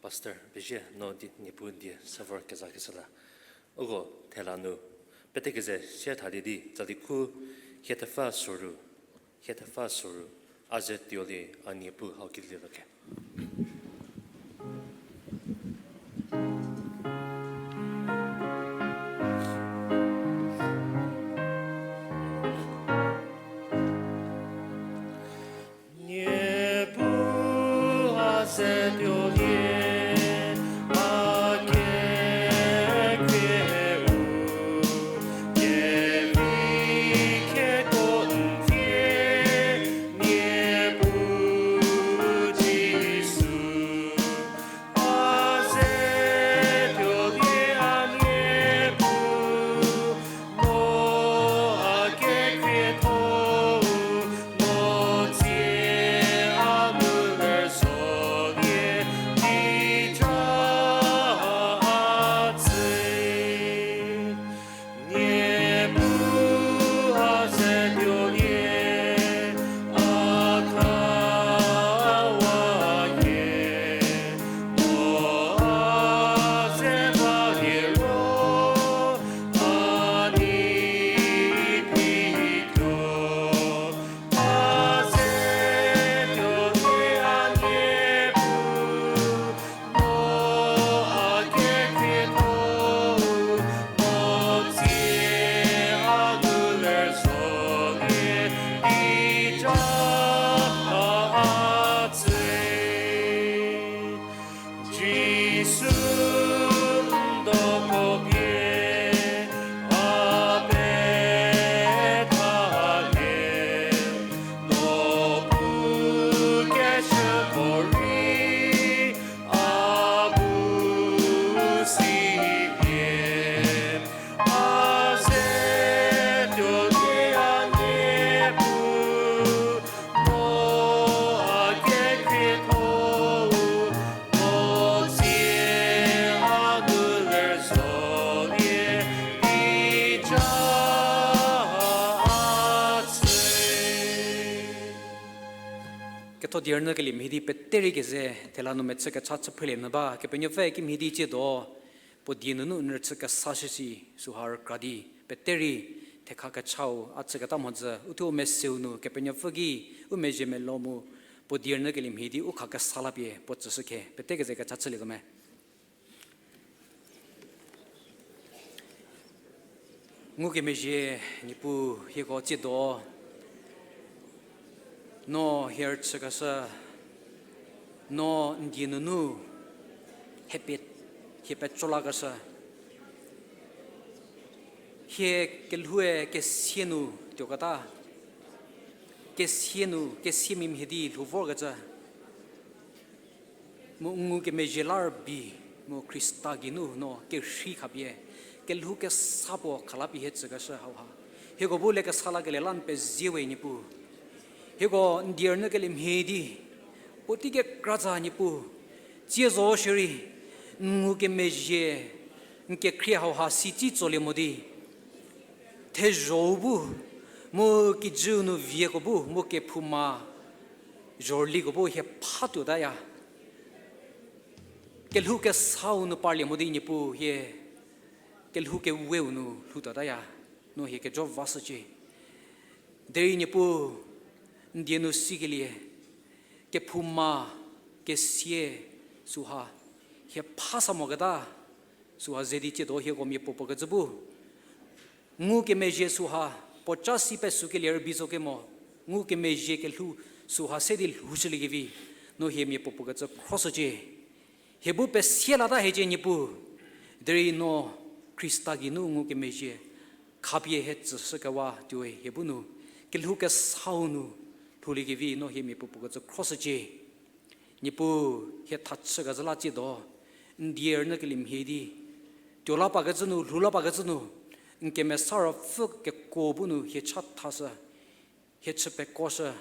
Pastor, pezie no di, Niepuu die se vor kezakeshü la. Uko thela nu pete keze sie thalie di, tsali khu, hie thepfü soru, hie thepfü soru, a ze tuolie a Niepuu hau kilielho ke. Niepuu a ze tuolie, a kekhrie u, kevi keko n vie, Niepuu Jisu. A ze tuolie a Niepuu, no a kekhrietho-u, no tsie a nu ler solie, di cha a tsü. Niepuu a ze tuolie, a khawa hie, no a ze balie ro, a ni pituo. A ze tuolie a Niepuu, no a kekhrietho-u, no tsie a nu ler solie, di cha a tsü. Jisu n doko pie a pethalie, no pukeshü morei a bu silie. A ze tuolie a Niepuu, no a kekhrietho-u, no tsie a nu ler solie, di cha a tsü. Ketho die rünyükelie mhie di pete rei keze thela nu mechü kecha chüphrelie nyü ba, Kepenuopfü kimhie di tsiedo puo die nunu n rüchü kesashü shi süha rükra di pete rei thekha kechau a chüketa mhodzü uthuo meseu nu Kepenuopfü ki u mezhie melo mu puo die rünyükelie mhie di u kha kesa lapie puo tsüshü khe pete keze kecha chülietuo me. Ngukemezhie Niepuu hieko tsiedo, no hie rüchükeshü, no n die nunu hie pie, hie petsou lakeshü. Hie kelhoue kesia nu tuoketa, kesia nu, kesia mimhie di lhou vorkecü. Mu ngukemezhie la rübei, mu Khrista geinu no kerhei khapie, kelhou kesa puo khalapie hie tsükeshü hauha. Hieko bu le kesa lakelie la n pezie we Niepuu. Hieko n die rünyükelie mhie di, puotei kekratsa Niepuu, tsie zo shierei, n ngukemezhie, n kekhrie hauha sitsi tsolie mo di. Thezho-u bu, mu kijüu nu vieko bu, mu kephouma zhorüliko bu hie phatuotaya. Kelhou kesau nu parlie mo di Niepuu hie, kelhou keweu nu lhoutuotaya. No hie kejo vashücie. Derei Niepuu, n die nu sikelie, kephouma, kesia, süha, hie pha sa moketa, süha ze di tsiedo hieko mia puopuo kecü bu. Ngukemezhie süha, puoca si pesukelie rübei zo kemo, ngukemezhie kelhou süha se di lhoushüliekevi, no hie mia puopuo kecü khroshücie. Hie bu pesie lata hiecie Niepuu, derei no Khrista geinu ngukemezhie khapie hie tsüshükewa tuoi hie bu nu, kelhou kesau nu lhouliekevi no hie mia puopuo kecü khroshücie. Niepuu hie thachü kezhü la tsiedo, n die rünyükelie mhie di, tuo la pakecü nu, lhou la pakecü nu, N Kemesa Ruopfü kekuo bu nu hie chathashü, hie chü pekoshü,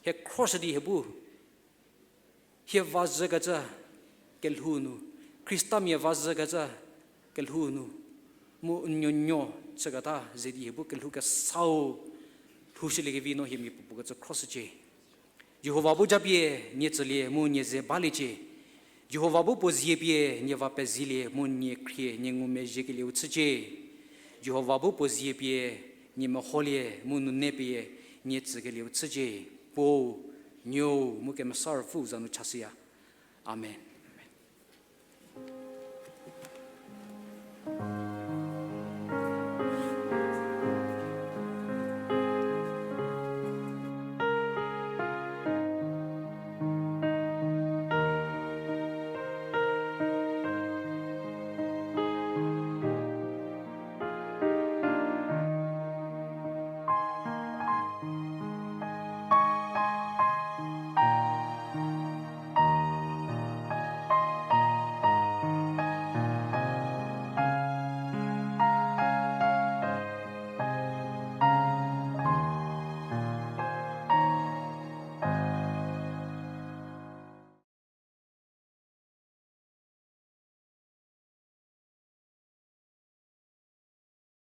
hie khroshü di hie bu, hie vazhükecü kelhou nu, Khristamia vazhükecü kelhou nu, mu n nuonuo chüketa ze di hie bu kelhou kesau lhoushüliekevi no hie mia puopuo kecü khroshücie. Jihova bu japie nie tsülie mu nie ze baliecie. Jihova bu puo zie pie nie va pezilie mu nie khrie nie ngumezhiekelieu chücie. Jihova bu puo zie pie nie meholie mu nune pie nie tsükelieu chücie. Puo, Nuou mu Kemesa Ruopfüu za nu chashüya. Amen.